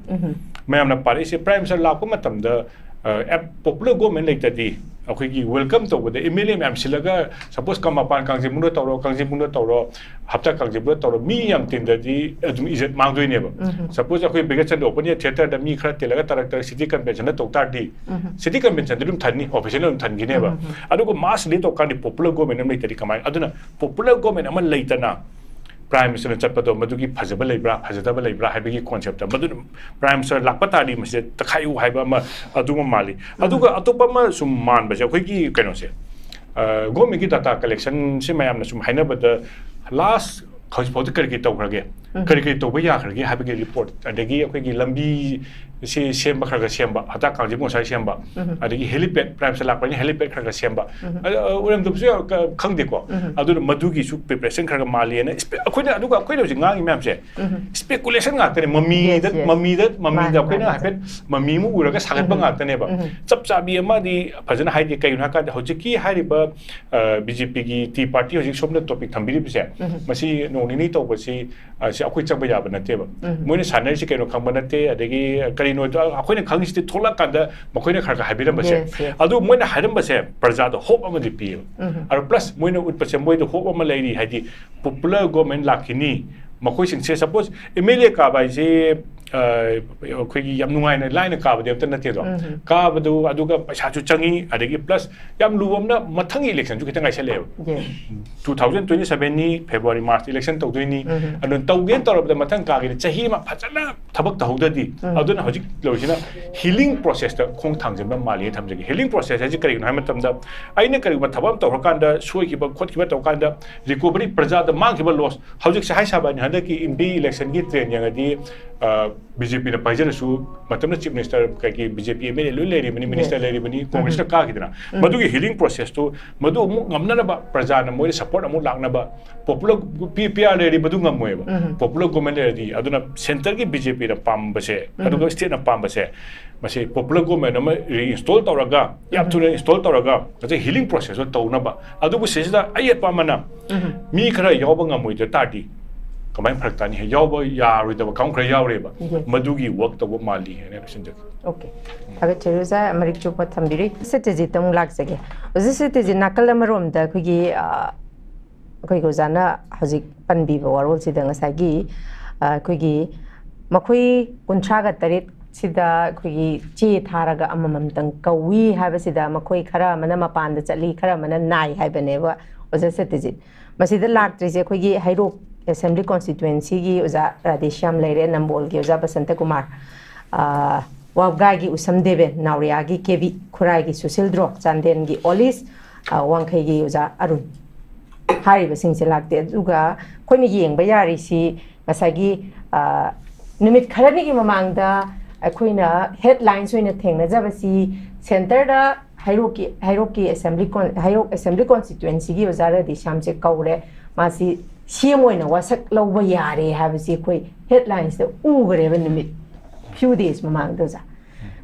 ꯃꯌꯥꯝꯅ ꯄꯥꯔꯛꯏꯁꯦ, Prime Minister ꯂꯥꯛꯄ ꯃꯇꯝꯗ ꯑ, ꯑꯦꯞ-, popular government ꯂꯩꯇꯗꯤ ꯑꯩꯈꯣꯏꯒꯤ welcome ꯇꯧꯕꯗ M L A ꯃꯌꯥꯝ ꯁꯤꯜꯂꯒ, suppose ꯀꯃꯄꯥꯟ ꯀꯥꯡꯖꯤꯡꯕꯨꯡꯗ ꯇꯧꯔꯣ, ꯀꯥꯡꯖꯤꯡꯕꯨꯡꯗ ꯇꯧꯔꯣ, ꯍꯞꯇꯥ ꯀꯥꯡꯖꯤꯡꯕꯨꯡꯗ ꯇꯧꯔꯣ, ꯃꯤ ꯌꯥꯝ ꯇꯤꯟꯗꯗꯤ ꯑꯗꯨꯝ ꯏꯖꯠ ꯃꯥꯡꯗꯣꯏꯅꯦꯕ꯫ Suppose ꯑꯩꯈꯣꯏ ꯕꯤꯒꯠꯆꯟꯗ꯭ꯔ open air theatre ꯗ ꯃꯤ ꯈꯔ ꯇꯤꯜꯂꯒ ꯇꯔꯛ ꯇꯔꯛ city convention ꯗ ꯇꯧ ꯇꯥꯔꯗꯤ, city convention ꯗꯤ ꯑꯗꯨꯝ ꯊꯟꯅꯤ, official ꯑꯗꯨꯝ ꯊꯟꯈꯤꯅꯦꯕ꯫ ꯑꯗꯨꯒ mass rally ꯇꯧꯀꯥꯟꯗꯤ popular government ꯑꯃ ꯂꯩꯇꯗꯤ ꯀꯃꯥꯏꯅ? ꯑꯗꯨꯅ popular government ꯑꯃ ꯂꯩꯇꯅ Prime Minister ꯅ ꯆꯠꯄꯗꯣ ꯃꯗꯨꯒꯤ ꯐꯖꯕ ꯂꯩꯕ꯭ꯔꯥ, ꯐꯖꯗꯕ ꯂꯩꯕ꯭ꯔꯥ ꯍꯥꯏꯕꯒꯤ concept ꯇ, ꯃꯗꯨꯅ Prime Minister ꯂꯥꯛꯄ ꯇꯥꯔꯗꯤ ꯃꯁꯤꯗ ꯇꯛꯈꯥꯏꯌꯨ ꯍꯥꯏꯕ ꯑꯃ ꯑꯗꯨꯃ ꯃꯥꯜꯂꯤ꯫ ꯑꯗꯨꯒ ꯑꯇꯣꯞꯄ ꯑꯃ ꯁꯨꯝ ꯃꯥꯟꯕꯁꯦ, ꯑꯩꯈꯣꯏꯒꯤ ꯀꯩꯅꯣꯁꯦ, ꯑ, government ꯀꯤ data collection ꯁꯦ ꯃꯌꯥꯝꯅ ꯁꯨꯝ ꯍꯥꯏꯅꯕꯗ, last ꯍꯧꯖꯤꯛꯐꯥꯎꯗ ꯀꯔꯤ ꯀꯔꯤ ꯇꯧꯈ꯭ꯔꯒꯦ, ꯀꯔꯤ ꯀꯔꯤ ꯇꯧꯕ ꯌꯥꯈ꯭ꯔꯒꯦ ꯍꯥꯏꯕꯒꯤ report, ꯑꯗꯒꯤ ꯑꯩꯈꯣꯏꯒꯤ ꯂꯝꯕꯤ ꯁꯤ ꯁꯦꯝꯕ ꯈꯔ ꯈꯔ ꯁꯦꯝꯕ, ꯍꯞꯇꯥ ꯀꯥꯡꯖꯩꯕꯨꯡ ꯉꯁꯥꯏ ꯁꯦꯝꯕ, ꯑꯗꯒꯤ helipad, Prime Minister ꯂꯥꯛꯄꯅꯤꯅ helipad ꯈꯔ ꯈꯔ ꯁꯦꯝꯕ, ꯑ, ꯑ, ꯑꯣꯏꯔꯝꯗꯕꯁꯨ ꯌꯥ-, ꯀ-, ꯈꯪꯗꯦꯀꯣ꯫ ꯑꯗꯨꯅ ꯃꯗꯨꯒꯤꯁꯨ preparation ꯈꯔ ꯈꯔ ꯃꯥꯜꯂꯦꯅ, espe-, ꯑꯩꯈꯣꯏꯅ, ꯑꯗꯨꯒ ꯑꯩꯈꯣꯏꯅ ꯍꯧꯖꯤꯛ ꯉꯥꯡꯉꯤ ꯃꯌꯥꯝꯁꯦ, speculation ꯉꯥꯛꯇꯅꯦ, ꯃꯃꯤꯗ, Yes, yes. ꯃꯃꯤꯗ, ꯃꯃꯤꯗ ꯃꯥꯅꯦ, ꯑꯩꯈꯣꯏꯅ ꯃꯥꯅꯦ, ꯍꯥꯏꯐꯦꯠ ꯃꯃꯤ ꯑꯃ ꯎꯔꯒ ꯁꯥꯒꯠꯄ ꯉꯥꯛꯇꯅꯦꯕ꯫ ꯆꯞ ꯆꯥꯕꯤ ꯑꯃꯗꯤ ꯐꯖꯅ ꯍꯥꯏꯗꯦ꯫ ꯀꯩꯒꯤꯅꯣ ꯍꯥꯏ ꯀꯥꯟꯗ ꯍꯧꯖꯤꯛꯀꯤ ꯍꯥꯏꯔꯤꯕ, ꯑ, B J P ꯒꯤ tea party ꯍꯧꯖꯤꯛ ꯁꯣꯝꯗ topic ꯊꯝꯕꯤꯔꯤꯕꯁꯦ, ꯃꯁꯤ ꯅꯣꯡ ꯅꯤꯅꯤ ꯇꯧꯕꯁꯤ, ꯑ, ꯁꯤ ꯑꯩꯈꯣꯏ ꯆꯪꯕ ꯌꯥꯕ ꯅꯠꯇꯦꯕ꯫ ꯃꯣꯏꯅ ꯁꯥꯟꯅꯔꯤꯁꯤ ꯀꯩꯅꯣ ꯈꯪꯕ ꯅꯠꯇꯦ, ꯑꯗꯒꯤ ꯀꯔꯤꯅꯣ ꯑꯩꯈꯣꯏꯅ ꯈꯪꯉꯤꯁꯤꯗꯤ ꯊꯣꯛꯂꯛꯀꯥꯟꯗ ꯃꯈꯣꯏꯅ ꯈꯔ ꯈꯔ ꯍꯥꯏꯕꯤꯔꯝꯕꯁꯦ꯫ Yes, yes. ꯑꯗꯨ ꯃꯣꯏꯅ ꯍꯥꯏꯔꯝꯕꯁꯦ ꯄ꯭ꯔꯖꯥꯗ hope ꯑꯃꯗꯤ ꯄꯤꯌꯦꯕ꯫ ꯑꯗꯨ plus ꯃꯣꯏꯅ ꯎꯠꯄꯁꯦ ꯃꯣꯏꯗ hope ꯑꯃ ꯂꯩꯔꯤ, ꯍꯥꯏꯗꯤ popular government ꯂꯥꯛꯈꯤꯅꯤ꯫ ꯃꯈꯣꯏꯁꯤꯡꯁꯦ, suppose M L A ꯀꯥꯕ ꯍꯥꯏꯁꯦ, ꯑ, ꯑꯩꯈꯣꯏꯒꯤ ꯌꯥꯝ ꯅꯨꯡꯉꯥꯏꯅ ꯂꯥꯏꯅ ꯀꯥꯕꯗꯤ ꯑꯝꯇ ꯅꯠꯇꯦꯗꯣ꯫ ꯀꯥꯕꯗꯨ, ꯑꯗꯨꯒ ꯄꯩꯁꯥꯁꯨ ꯆꯪꯉꯤ, ꯑꯗꯒꯤ plus ꯌꯥꯝ ꯂꯨꯕ ꯑꯃꯅ ꯃꯊꯪꯒꯤ election ꯁꯨ ꯈꯤꯇꯪ ꯉꯥꯏꯁꯜꯂꯛꯑꯦꯕ꯫ Yes. Two thousand twenty seven ꯅꯤ, February, March election ꯇꯧꯗꯣꯏꯅꯤ꯫ ꯑꯗꯨꯅ ꯇꯧꯒꯦꯅ ꯇꯧꯔꯕꯗ ꯃꯊꯪ ꯀꯥꯒꯦꯗꯤ ꯆꯍꯤ ꯑꯃ ꯐꯖꯅ ꯊꯕꯛ ꯇꯧꯍꯧꯗ꯭ꯔꯗꯤ꯫ ꯑꯗꯨꯅ ꯍꯧꯖꯤꯛ ꯂꯧꯔꯤꯁꯤꯅ healing process ꯇ ꯈꯣꯡ ꯊꯥꯡꯖꯤꯟꯕ ꯃꯥꯜꯂꯤ ꯊꯝꯖꯒꯦ꯫ Healing process ꯍꯥꯏꯁꯦ ꯀꯔꯤꯒꯤꯅꯣ ꯍꯥꯏꯕ ꯃꯇꯝꯗ, ꯑꯩꯅ ꯀꯔꯤꯒꯨꯝꯕ ꯊꯕꯛ ꯑꯃ ꯇꯧꯔꯀꯥꯟꯗ ꯁꯣꯏꯈꯤꯕ ꯈꯣꯠꯈꯤꯕ ꯇꯧꯔꯀꯥꯟꯗ recovery, ꯄ꯭ꯔꯖꯥꯗ ꯃꯥꯡꯈꯤꯕ loss, ꯍꯧꯖꯤꯛꯁꯦ ꯍꯥꯏ ꯁꯥꯕꯅꯤ, ꯍꯟꯗꯛꯀꯤ M P election ꯒꯤ trend ꯌꯦꯡꯉꯗꯤ, ꯑ, ꯕꯤ ꯖꯦ ꯄꯤꯅ ꯄꯥꯏꯖꯔꯁꯨ, ꯃꯇꯝꯗ ꯆꯤꯐ ꯃꯤꯅꯤꯁꯇꯔ, ꯀꯩꯒꯤ B J P M L A ꯂꯣꯏ ꯂꯩꯔꯤꯕꯅꯤ, ꯃꯤꯅꯤꯁꯇꯔ ꯂꯩꯔꯤꯕꯅꯤ, ꯀꯣꯡꯒ꯭ꯔꯦꯁꯅ ꯀꯥꯈꯤꯗꯅ꯫ ꯃꯗꯨꯒꯤ ꯍꯤꯂꯤꯡ ꯄ꯭ꯔꯣꯁꯦꯁꯇꯨ, ꯃꯗꯨ ꯑꯃꯨꯛ ꯉꯝꯅꯅꯕ, ꯄ꯭ꯔꯖꯥꯅ ꯃꯣꯏꯗ ꯁꯄꯣꯔꯠ ꯑꯃꯨꯛ ꯂꯥꯛꯅꯕ, ꯄꯣꯄꯨꯂꯔ ꯄꯤ ꯄꯤ ꯑꯥꯔ ꯂꯩꯔꯗꯤ ꯃꯗꯨ ꯉꯝꯃꯣꯏꯕ꯫ ꯄꯣꯄꯨꯂꯔ ꯒꯣꯚꯔꯟꯃꯦꯟ ꯂꯩꯔꯗꯤ, ꯑꯗꯨꯅ ꯁꯦꯟꯇꯔꯒꯤ ꯕꯤ ꯖꯦ ꯄꯤꯅ ꯄꯥꯝꯕꯁꯦ, ꯑꯗꯨꯒ ꯁ꯭ꯇꯦꯠꯅ ꯄꯥꯝꯕꯁꯦ, ꯃꯁꯤ ꯄꯣꯄꯨꯂꯔ ꯒꯣꯚꯔꯟꯃꯦꯟ ꯑꯃ ꯔꯤꯏꯟꯁꯇꯣꯜ ꯇꯧꯔꯒ, ꯌꯥꯝ ꯊꯨꯅ ꯏꯟꯁꯇꯣꯜ ꯇꯧꯔꯒ, ꯉꯁꯥꯏ ꯍꯤꯂꯤꯡ ꯄ꯭ꯔꯣꯁꯦꯁꯇꯣ ꯇꯧꯅꯕ꯫ ꯑꯗꯨꯕꯨ ꯁꯤꯁꯤꯗ ꯑꯌꯦꯠꯄ ꯑꯃꯅ ꯃꯤ ꯈꯔ ꯌꯥꯎꯕ ꯉꯝꯃꯣꯏꯗ ꯇꯥꯔꯗꯤ ꯀꯃꯥꯏꯅ ꯐꯔꯛ ꯇꯥꯅꯤ? ꯌꯥꯎꯕ ꯌꯥꯔꯣꯏꯗꯕ ꯀꯥꯡꯕꯨ ꯈꯔ ꯌꯥꯎꯔꯦꯕ꯫ ꯃꯗꯨꯒꯤ ꯋꯥꯔꯛ ꯇꯧꯕ ꯃꯥꯜꯂꯤ ꯍꯥꯏꯅ ꯂꯣꯏꯁꯤꯟꯖꯒꯦ꯫ ꯑꯣꯀꯦ, ꯊꯥꯒꯠꯆꯔꯤ ꯑꯣꯖꯥ꯫ ꯃꯔꯤꯛ ꯆꯨꯞꯄ ꯊꯝꯕꯤꯔꯤ꯫ ꯁꯇ꯭ꯌꯖꯤꯠꯇ ꯑꯃꯨꯛ ꯂꯥꯛꯆꯒꯦ꯫ ꯑꯣꯖꯥ ꯁꯇ꯭ꯌꯖꯤꯠ, ꯅꯥꯀꯜ ꯑꯃꯔꯣꯝꯗ ꯑꯩꯈꯣꯏꯒꯤ, ꯑ, ꯑꯩꯈꯣꯏꯒꯤ ꯑꯣꯖꯥꯅ ꯍꯧꯖꯤꯛ ꯄꯟꯕꯤꯕ ꯋꯥꯔꯣꯜꯁꯤꯗ ꯉꯁꯥꯏꯒꯤ, ꯑ, ꯑꯩꯈꯣꯏꯒꯤ ꯃꯈꯣꯏ ꯀꯨꯟꯊ꯭ꯔꯥꯒ ꯇꯔꯦꯠ ꯁꯤꯗ ꯑꯩꯈꯣꯏꯒꯤ ꯆꯦ ꯊꯥꯔꯒ ꯑꯃꯃꯝꯇꯪ ꯀꯧꯏ ꯍꯥꯏꯕꯁꯤꯗ ꯃꯈꯣꯏ ꯈꯔ ꯑꯃꯅ ꯃꯄꯥꯟꯗ ꯆꯠꯂꯤ, ꯈꯔ ꯑꯃꯅ ꯅꯥꯏ ꯍꯥꯏꯕꯅꯦꯕ ꯑꯣꯖꯥ ꯁꯇ꯭ꯌꯖꯤꯠ꯫ ꯃꯁꯤꯗ ꯂꯥꯛꯇ꯭ꯔꯤꯁꯦ ꯑꯩꯈꯣꯏꯒꯤ ꯍꯩꯔꯣꯛ ꯑꯦꯁꯦꯝꯕ꯭ꯂꯤ ꯀꯣꯟꯁꯇꯤꯇ꯭ꯋꯦꯟꯁꯤꯒꯤ ꯑꯣꯖꯥ ꯔꯥꯙꯦꯁ꯭ꯌꯥꯝ ꯂꯩꯔꯦ, ꯅꯝꯕꯣꯜꯒꯤ ꯑꯣꯖꯥ ꯕꯁꯟꯇ ꯀꯨꯃꯥꯔ, ꯑ, ꯋꯥꯕꯒꯥꯏꯒꯤ ꯎꯁꯝ ꯗꯦꯕꯦꯟ, ꯅꯥꯎꯔꯤꯌꯥꯒꯤ ꯀꯦꯕꯤ, ꯈꯨꯔꯥꯏꯒꯤ ꯁꯨꯁꯤꯜ ꯗ꯭ꯔꯣ, ꯆꯥꯟꯗꯦꯜꯒꯤ ꯑꯣꯂꯤꯁ, ꯑ, ꯋꯥꯡꯈꯩꯒꯤ ꯑꯣꯖꯥ ꯑꯔꯨꯟ꯫ ꯍꯥꯏꯔꯤꯕꯁꯤꯡꯁꯦ ꯂꯥꯛꯇꯦ꯫ ꯑꯗꯨꯒ ꯑꯩꯈꯣꯏꯅ ꯌꯦꯡꯕ ꯌꯥꯔꯤꯁꯤ ꯉꯁꯥꯏꯒꯤ, ꯑ, ꯅꯨꯃꯤꯠ ꯈꯔꯅꯤꯒꯤ ꯃꯃꯥꯡꯗ ꯑꯩꯈꯣꯏꯅ ꯍꯦꯗꯂꯥꯏꯟꯁ ꯑꯣꯏꯅ ꯊꯦꯡꯅꯖꯕꯁꯤ ꯁꯦꯟꯇꯔꯗ ꯍꯩꯔꯣꯛꯀꯤ, ꯍꯩꯔꯣꯛꯀꯤ ꯑꯦꯁꯦꯝꯕ꯭ꯂꯤ ꯀꯣꯟ-, ꯍꯩꯔꯣꯛ ꯑꯦꯁꯦꯝꯕ꯭ꯂꯤ ꯀꯣꯟꯁꯇꯤꯇ꯭ꯋꯦꯟꯁꯤꯒꯤ ꯑꯣꯖꯥ ꯔꯥꯙꯦꯁ꯭ꯌꯥꯝꯁꯦ ꯀꯧꯔꯦ, ꯃꯥꯁꯤ ꯁꯤ ꯑꯦꯝ ꯑꯣꯏꯅ ꯋꯥꯁꯛ ꯂꯧꯕ ꯌꯥꯔꯦ ꯍꯥꯏꯕꯁꯤ ꯑꯩꯈꯣꯏ ꯍꯦꯗꯂꯥꯏꯟꯁꯇ ꯎꯈ꯭ꯔꯦꯕ ꯅꯨꯃꯤꯠ few days ꯃꯃꯥꯡꯗ ꯑꯣꯖꯥ꯫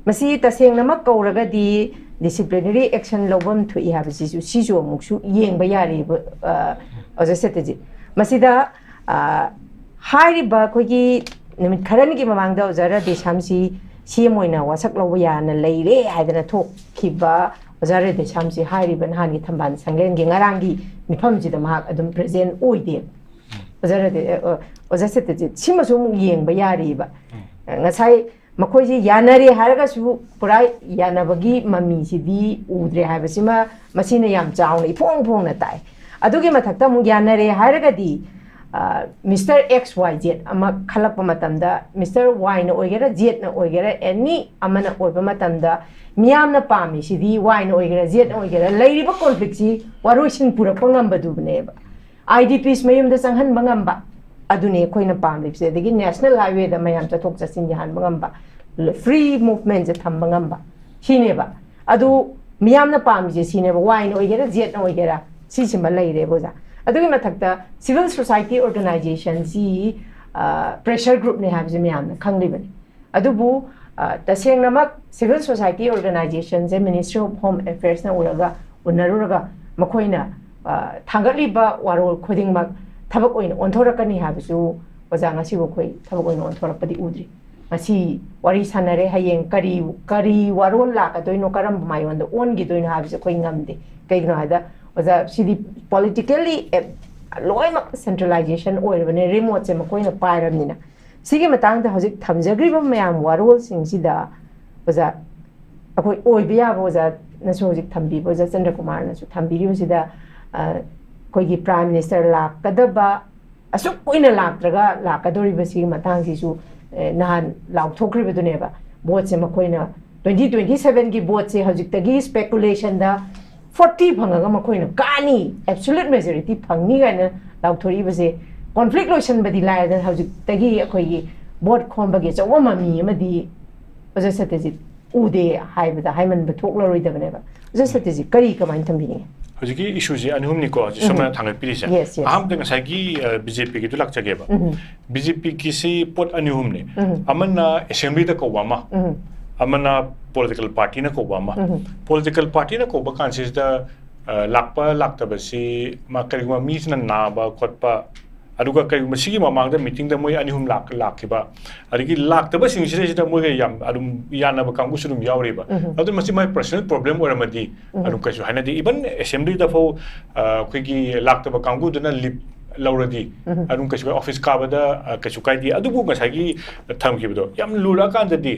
ꯃꯁꯤ ꯇꯁꯦꯡꯅꯃꯛ ꯀꯧꯔꯒꯗꯤ ꯗꯤꯁꯤꯄ꯭ꯂꯤꯅꯔꯤ ꯑꯦꯛꯁꯟ ꯂꯧꯐꯝ ꯊꯣꯛꯏ ꯍꯥꯏꯕꯁꯤꯁꯨ, ꯁꯤꯁꯨ ꯑꯃꯨꯛꯁꯨ ꯌꯦꯡꯕ ꯌꯥꯔꯤꯕ, ꯑ, ꯑꯣꯖꯥ ꯁꯇ꯭ꯌꯖꯤꯠ꯫ ꯃꯁꯤꯗ, ꯑ, ꯍꯥꯏꯔꯤꯕ ꯑꯩꯈꯣꯏꯒꯤ ꯅꯨꯃꯤꯠ ꯈꯔꯅꯤꯒꯤ ꯃꯃꯥꯡꯗ ꯑꯣꯖꯥ ꯔꯥꯙꯦꯁ꯭ꯌꯥꯝꯁꯤ ꯁꯤ ꯑꯦꯝ ꯑꯣꯏꯅ ꯋꯥꯁꯛ ꯂꯧꯕ ꯌꯥꯅ ꯂꯩꯔꯦ ꯍꯥꯏꯗꯅ ꯊꯣꯛꯈꯤꯕ ꯑꯣꯖꯥ ꯔꯥꯙꯦꯁ꯭ꯌꯥꯝꯁꯤ ꯍꯥꯏꯔꯤꯕ ꯅꯍꯥꯟꯒꯤ ꯊꯝꯕꯥꯜ ꯁꯪꯂꯦꯟꯒꯤ ꯉꯔꯥꯡꯒꯤ ꯃꯤꯐꯝꯁꯤꯗ ꯃꯍꯥꯛ ꯑꯗꯨꯝ ꯄ꯭ꯔꯖꯦꯟ ꯑꯣꯏꯗꯦ꯫ ꯑꯣꯖꯥ ꯔꯥꯙꯦ-, ꯑ, ꯑ, ꯑꯣꯖꯥ ꯁꯇ꯭ꯌꯖꯤꯠ, ꯁꯤꯃꯁꯨ ꯑꯃꯨꯛ ꯌꯦꯡꯕ ꯌꯥꯔꯤꯕ꯫ ꯉꯁꯥꯏ ꯃꯈꯣꯏꯁꯤ ꯌꯥꯅꯔꯦ ꯍꯥꯏꯔꯒꯁꯨ ꯄꯨꯔꯥ ꯌꯥꯅꯕꯒꯤ ꯃꯃꯤꯁꯤꯗꯤ ꯎꯗ꯭ꯔꯦ ꯍꯥꯏꯕꯁꯤꯃ ꯃꯁꯤꯅ ꯌꯥꯝ ꯆꯥꯎꯅ ꯏꯐꯣꯡ ꯐꯣꯡꯅ ꯇꯥꯏ꯫ ꯑꯗꯨꯒꯤ ꯃꯊꯛꯇ ꯑꯃꯨꯛ ꯌꯥꯅꯔꯦ ꯍꯥꯏꯔꯒꯗꯤ, ꯑ, ꯃꯤꯁꯇꯔ ꯑꯦꯛꯁ ꯋꯥꯏ ꯖꯦꯠ ꯑꯃ ꯈꯜꯂꯛꯄ ꯃꯇꯝꯗ, ꯃꯤꯁꯇꯔ ꯋꯥꯏꯅ ꯑꯣꯏꯒꯦꯔꯥ, ꯖꯦꯠꯅ ꯑꯣꯏꯒꯦꯔꯥ, ꯑꯦꯅꯤ ꯑꯃꯅ ꯑꯣꯏꯕ ꯃꯇꯝꯗ, ꯃꯤꯌꯥꯝꯅ ꯄꯥꯝꯃꯤꯁꯤꯗꯤ ꯋꯥꯏꯅ ꯑꯣꯏꯒꯦꯔꯥ, ꯖꯦꯠꯅ ꯑꯣꯏꯒꯦꯔꯥ, ꯂꯩꯔꯤꯕ ꯀꯣꯟꯐ꯭ꯂꯤꯛꯁꯤ ꯋꯥꯔꯣꯏꯁꯤꯟ ꯄꯨꯔꯛꯄ ꯉꯝꯕꯗꯨꯅꯦꯕ꯫ ꯑꯥꯏ ꯗꯤ ꯄꯤꯁ ꯃꯌꯨꯝꯗ ꯆꯪꯍꯟꯕ ꯉꯝꯕ, ꯑꯗꯨꯅꯦ ꯑꯩꯈꯣꯏꯅ ꯄꯥꯝꯂꯤꯕꯁꯦ꯫ ꯑꯗꯒꯤ ꯅꯦꯁꯅꯦꯜ ꯍꯥꯏꯋꯦꯗ ꯃꯌꯥꯝ ꯆꯠꯊꯣꯛ ꯆꯠꯁꯤꯟ ꯌꯥꯍꯟꯕ ꯉꯝꯕ, ꯐ꯭ꯔꯤ ꯃꯨꯚꯃꯦꯟꯁꯦ ꯊꯝꯕ ꯉꯝꯕ, ꯁꯤꯅꯦꯕ꯫ ꯑꯗꯨ ꯃꯤꯌꯥꯝꯅ ꯄꯥꯝꯃꯤꯁꯦ ꯁꯤꯅꯦꯕ, ꯋꯥꯏꯅ ꯑꯣꯏꯒꯦꯔꯥ, ꯖꯦꯠꯅ ꯑꯣꯏꯒꯦꯔꯥ, ꯁꯤꯁꯤꯃ ꯂꯩꯔꯦꯕ ꯑꯣꯖꯥ꯫ ꯑꯗꯨꯒꯤ ꯃꯊꯛꯇ ꯁꯤꯚꯤꯜ ꯁꯣꯁꯥꯏꯇꯤ ꯑꯣꯔꯒꯅꯥꯏꯖꯦꯁꯟꯁꯤ ꯄ꯭ꯔꯦꯁꯔ ꯒ꯭ꯔꯨꯞꯅꯦ ꯍꯥꯏꯕꯁꯦ ꯃꯌꯥꯝꯅ ꯈꯪꯂꯤꯕꯅꯤ꯫ ꯑꯗꯨꯕꯨ ꯑ, ꯇꯁꯦꯡꯅꯃꯛ ꯁꯤꯚꯤꯜ ꯁꯣꯁꯥꯏꯇꯤ ꯑꯣꯔꯒꯅꯥꯏꯖꯦꯁꯟꯁꯦ ꯃꯤꯅꯤꯁꯇ꯭ꯔꯤ ꯑꯣꯐ ꯍꯣꯝ ꯑꯦꯐꯦꯌꯔꯁꯅ ꯎꯔꯒ, ꯎꯅꯔꯨꯔꯒ ꯃꯈꯣꯏꯅ ꯑ, ꯊꯥꯡꯒꯠꯂꯤꯕ ꯋꯥꯔꯣꯜ ꯈꯨꯗꯤꯡꯃꯛ ꯊꯕꯛ ꯑꯣꯏꯅ ꯑꯣꯟꯊꯣꯔꯛꯀꯅꯤ ꯍꯥꯏꯕꯁꯨ ꯑꯣꯖꯥ ꯉꯁꯤꯕꯨ ꯑꯩꯈꯣꯏ ꯊꯕꯛ ꯑꯣꯏꯅ ꯑꯣꯟꯊꯣꯔꯛꯄꯗꯤ ꯎꯗ꯭ꯔꯤ꯫ ꯉꯁꯤ ꯋꯥꯔꯤ ꯁꯥꯟꯅꯔꯦ, ꯍꯌꯦꯡ ꯀꯔꯤ, ꯀꯔꯤ ꯋꯥꯔꯣꯜ ꯂꯥꯛꯀꯗꯣꯏꯅꯣ, ꯀꯔꯝꯕ ꯃꯥꯏꯑꯣꯟꯗ ꯑꯣꯟꯈꯤꯗꯣꯏꯅꯣ ꯍꯥꯏꯕꯁꯦ ꯑꯩꯈꯣꯏ ꯉꯝꯗꯦ꯫ ꯀꯩꯒꯤꯅꯣ ꯍꯥꯏꯕꯗ ꯑꯣꯖꯥ, ꯁꯤꯗꯤ ꯄꯣꯂꯤꯇꯤꯀꯦꯜꯂꯤ ꯂꯣꯏꯅꯃꯛ ꯁꯦꯟꯇ꯭ꯔꯦꯂꯥꯏꯖꯦꯁꯟ ꯑꯣꯏꯔꯕꯅꯦ, ꯔꯤꯃꯣꯠꯁꯦ ꯃꯈꯣꯏꯅ ꯄꯥꯏꯔꯕꯅꯤꯅ꯫ ꯁꯤꯒꯤ ꯃꯇꯥꯡꯗ ꯍꯧꯖꯤꯛ ꯊꯝꯖꯈ꯭ꯔꯤꯕ ꯃꯌꯥꯝ ꯋꯥꯔꯣꯜꯁꯤꯡꯁꯤꯗ ꯑꯣꯖꯥ, ꯑꯩꯈꯣꯏ ꯑꯣꯏꯕ ꯌꯥꯕ ꯑꯣꯖꯥꯅꯁꯨ ꯍꯧꯖꯤꯛ ꯊꯝꯕꯤꯕ, ꯑꯣꯖꯥ ꯆꯟꯗ꯭ꯔꯀꯨꯃꯥꯔꯅꯁꯨ ꯊꯝꯕꯤꯔꯤꯕꯁꯤꯗ, ꯑ, ꯑꯩꯈꯣꯏꯒꯤ ꯄ꯭ꯔꯥꯏꯝ ꯃꯤꯅꯤꯁꯇꯔ ꯂꯥꯛꯀꯗꯕ, ꯑꯁꯨꯛ ꯀꯨꯏꯅ ꯂꯥꯛꯇ꯭ꯔꯒ ꯂꯥꯛꯀꯗꯧꯔꯤꯕꯁꯤꯒꯤ ꯃꯇꯥꯡꯁꯤꯁꯨ, ꯑꯦ, ꯅꯍꯥꯟ ꯂꯥꯎꯊꯣꯛꯈ꯭ꯔꯤꯕꯗꯨꯅꯦꯕ꯫ ꯚꯣꯠꯁꯦ ꯃꯈꯣꯏꯅ ꯇ꯭ꯋꯦꯟꯇꯤ ꯇ꯭ꯋꯦꯟꯇꯤ ꯁꯚꯦꯟꯒꯤ ꯚꯣꯠꯁꯦ ꯍꯧꯖꯤꯛꯇꯒꯤ ꯁ꯭ꯄꯦꯀꯨꯂꯦꯁꯟꯗ ꯐꯣꯔꯇꯤ ꯐꯪꯉꯒ ꯃꯈꯣꯏꯅ ꯀꯥꯅꯤ, ꯑꯦꯕꯁꯣꯂ꯭ꯌꯨꯠ ꯃꯦꯖꯣꯔꯤꯇꯤ ꯐꯪꯅꯤ ꯀꯥꯏꯅ ꯂꯥꯎꯊꯣꯔꯛꯏꯕꯁꯦ, ꯀꯣꯟꯐ꯭ꯂꯤꯛ ꯂꯣꯏꯁꯟꯕꯗꯤ ꯂꯥꯏꯔꯗꯅ ꯍꯧꯖꯤꯛꯇꯒꯤ ꯑꯩꯈꯣꯏꯒꯤ ꯚꯣꯠ ꯈꯣꯝꯕꯒꯤ ꯑꯆꯧꯕ ꯃꯃꯤ ꯑꯃꯗꯤ ꯑꯣꯖꯥ ꯁꯇ꯭ꯌꯖꯤꯠ ꯎꯗꯦ ꯍꯥꯏꯕꯗ ꯍꯥꯏꯃꯟꯕ ꯊꯣꯛꯂꯔꯣꯏꯗꯕꯅꯦꯕ꯫ ꯑꯣꯖꯥ ꯁꯇ꯭ꯌꯖꯤꯠ, ꯀꯔꯤ ꯀꯃꯥꯏꯅ ꯊꯝꯕꯤꯅꯤꯡꯉꯤ? ꯍꯧꯖꯤꯛꯀꯤ ꯏꯁꯨꯁꯦ ꯑꯅꯤ ꯑꯍꯨꯝꯅꯤꯀꯣ ꯍꯧꯖꯤꯛ ꯁꯣꯝꯅ ꯎꯝ꯫ ꯊꯥꯡꯒꯠꯄꯤꯔꯤꯁꯦ꯫ Yes, yes. ꯑꯍꯥꯟꯕꯗ ꯉꯁꯥꯏꯒꯤ ꯕꯤ ꯖꯦ ꯄꯤꯒꯤꯗꯨ ꯂꯥꯛꯆꯒꯦꯕ꯫ ꯎꯝ꯫ ꯕꯤ ꯖꯦ ꯄꯤꯒꯤꯁꯤ ꯄꯣꯠ ꯑꯅꯤ ꯑꯍꯨꯝꯅꯤ꯫ ꯎꯝ꯫ ꯑꯃꯅ ꯑꯦꯁꯦꯝꯕ꯭ꯂꯤꯗ ꯀꯧꯕ ꯑꯃ, ꯎꯝ꯫ ꯑꯃꯅ ꯄꯣꯂꯤꯇꯤꯀꯦꯜ ꯄꯥꯔꯇꯤꯅ ꯀꯧꯕ ꯑꯃ꯫ ꯎꯝ꯫ ꯄꯣꯂꯤꯇꯤꯀꯦꯜ ꯄꯥꯔꯇꯤꯅ ꯀꯧꯕ ꯀꯥꯟꯁꯤꯗ, ꯑ, ꯂꯥꯛꯄ ꯂꯥꯛꯇꯕꯁꯤ ꯃꯥ ꯀꯔꯤꯒꯨꯝꯕ ꯃꯤꯁꯤꯅ ꯅꯥꯕ ꯈꯣꯠꯄ, ꯑꯗꯨꯒ ꯀꯔꯤꯒꯨꯝꯕ ꯁꯤꯒꯤ ꯃꯃꯥꯡꯗ ꯃꯤꯇꯤꯡꯗ ꯃꯣꯏ ꯑꯅꯤ ꯑꯍꯨꯝ ꯂꯥꯛ-, ꯂꯥꯛꯈꯤꯕ, ꯑꯗꯒꯤ ꯂꯥꯛꯇꯕꯁꯤꯡꯁꯤꯗꯩꯁꯤꯗ ꯃꯣꯏꯒ ꯌꯥꯝ ꯑꯗꯨꯝ ꯌꯥꯅꯕ ꯀꯥꯡꯕꯨꯁꯨ ꯑꯗꯨꯝ ꯌꯥꯎꯔꯤꯕ꯫ ꯎꯝ꯫ ꯑꯗꯨ ꯃꯁꯤ ꯃꯥꯏ ꯄꯔꯁꯣꯅꯦꯜ ꯄ꯭ꯔꯣꯕ꯭ꯂꯦꯝ ꯑꯣꯏꯔꯝꯃꯗꯤ ꯎꯝ꯫ ꯑꯗꯨꯝ ꯀꯩꯁꯨ ꯍꯥꯏꯅꯗꯦ꯫ ꯏꯚꯟ ꯑꯦꯁꯦꯝꯕ꯭ꯂꯤꯗ ꯐꯥꯎ, ꯑ, ꯑꯩꯈꯣꯏꯒꯤ ꯂꯥꯛꯇꯕ ꯀꯥꯡꯕꯨꯗꯨꯅ ꯂꯤꯞ ꯂꯧꯔꯗꯤ ꯎꯝ꯫ ꯑꯗꯨꯝ ꯀꯩꯁꯨ ꯑꯣꯐꯤꯁ ꯀꯥꯕꯗ, ꯑ, ꯀꯩꯁꯨ ꯀꯥꯏꯗꯦ꯫ ꯑꯗꯨꯕꯨ ꯉꯁꯥꯏꯒꯤ ꯊꯝꯈꯤꯕꯗꯣ ꯌꯥꯝ ꯂꯨꯔꯛꯑꯀꯥꯟꯗꯗꯤ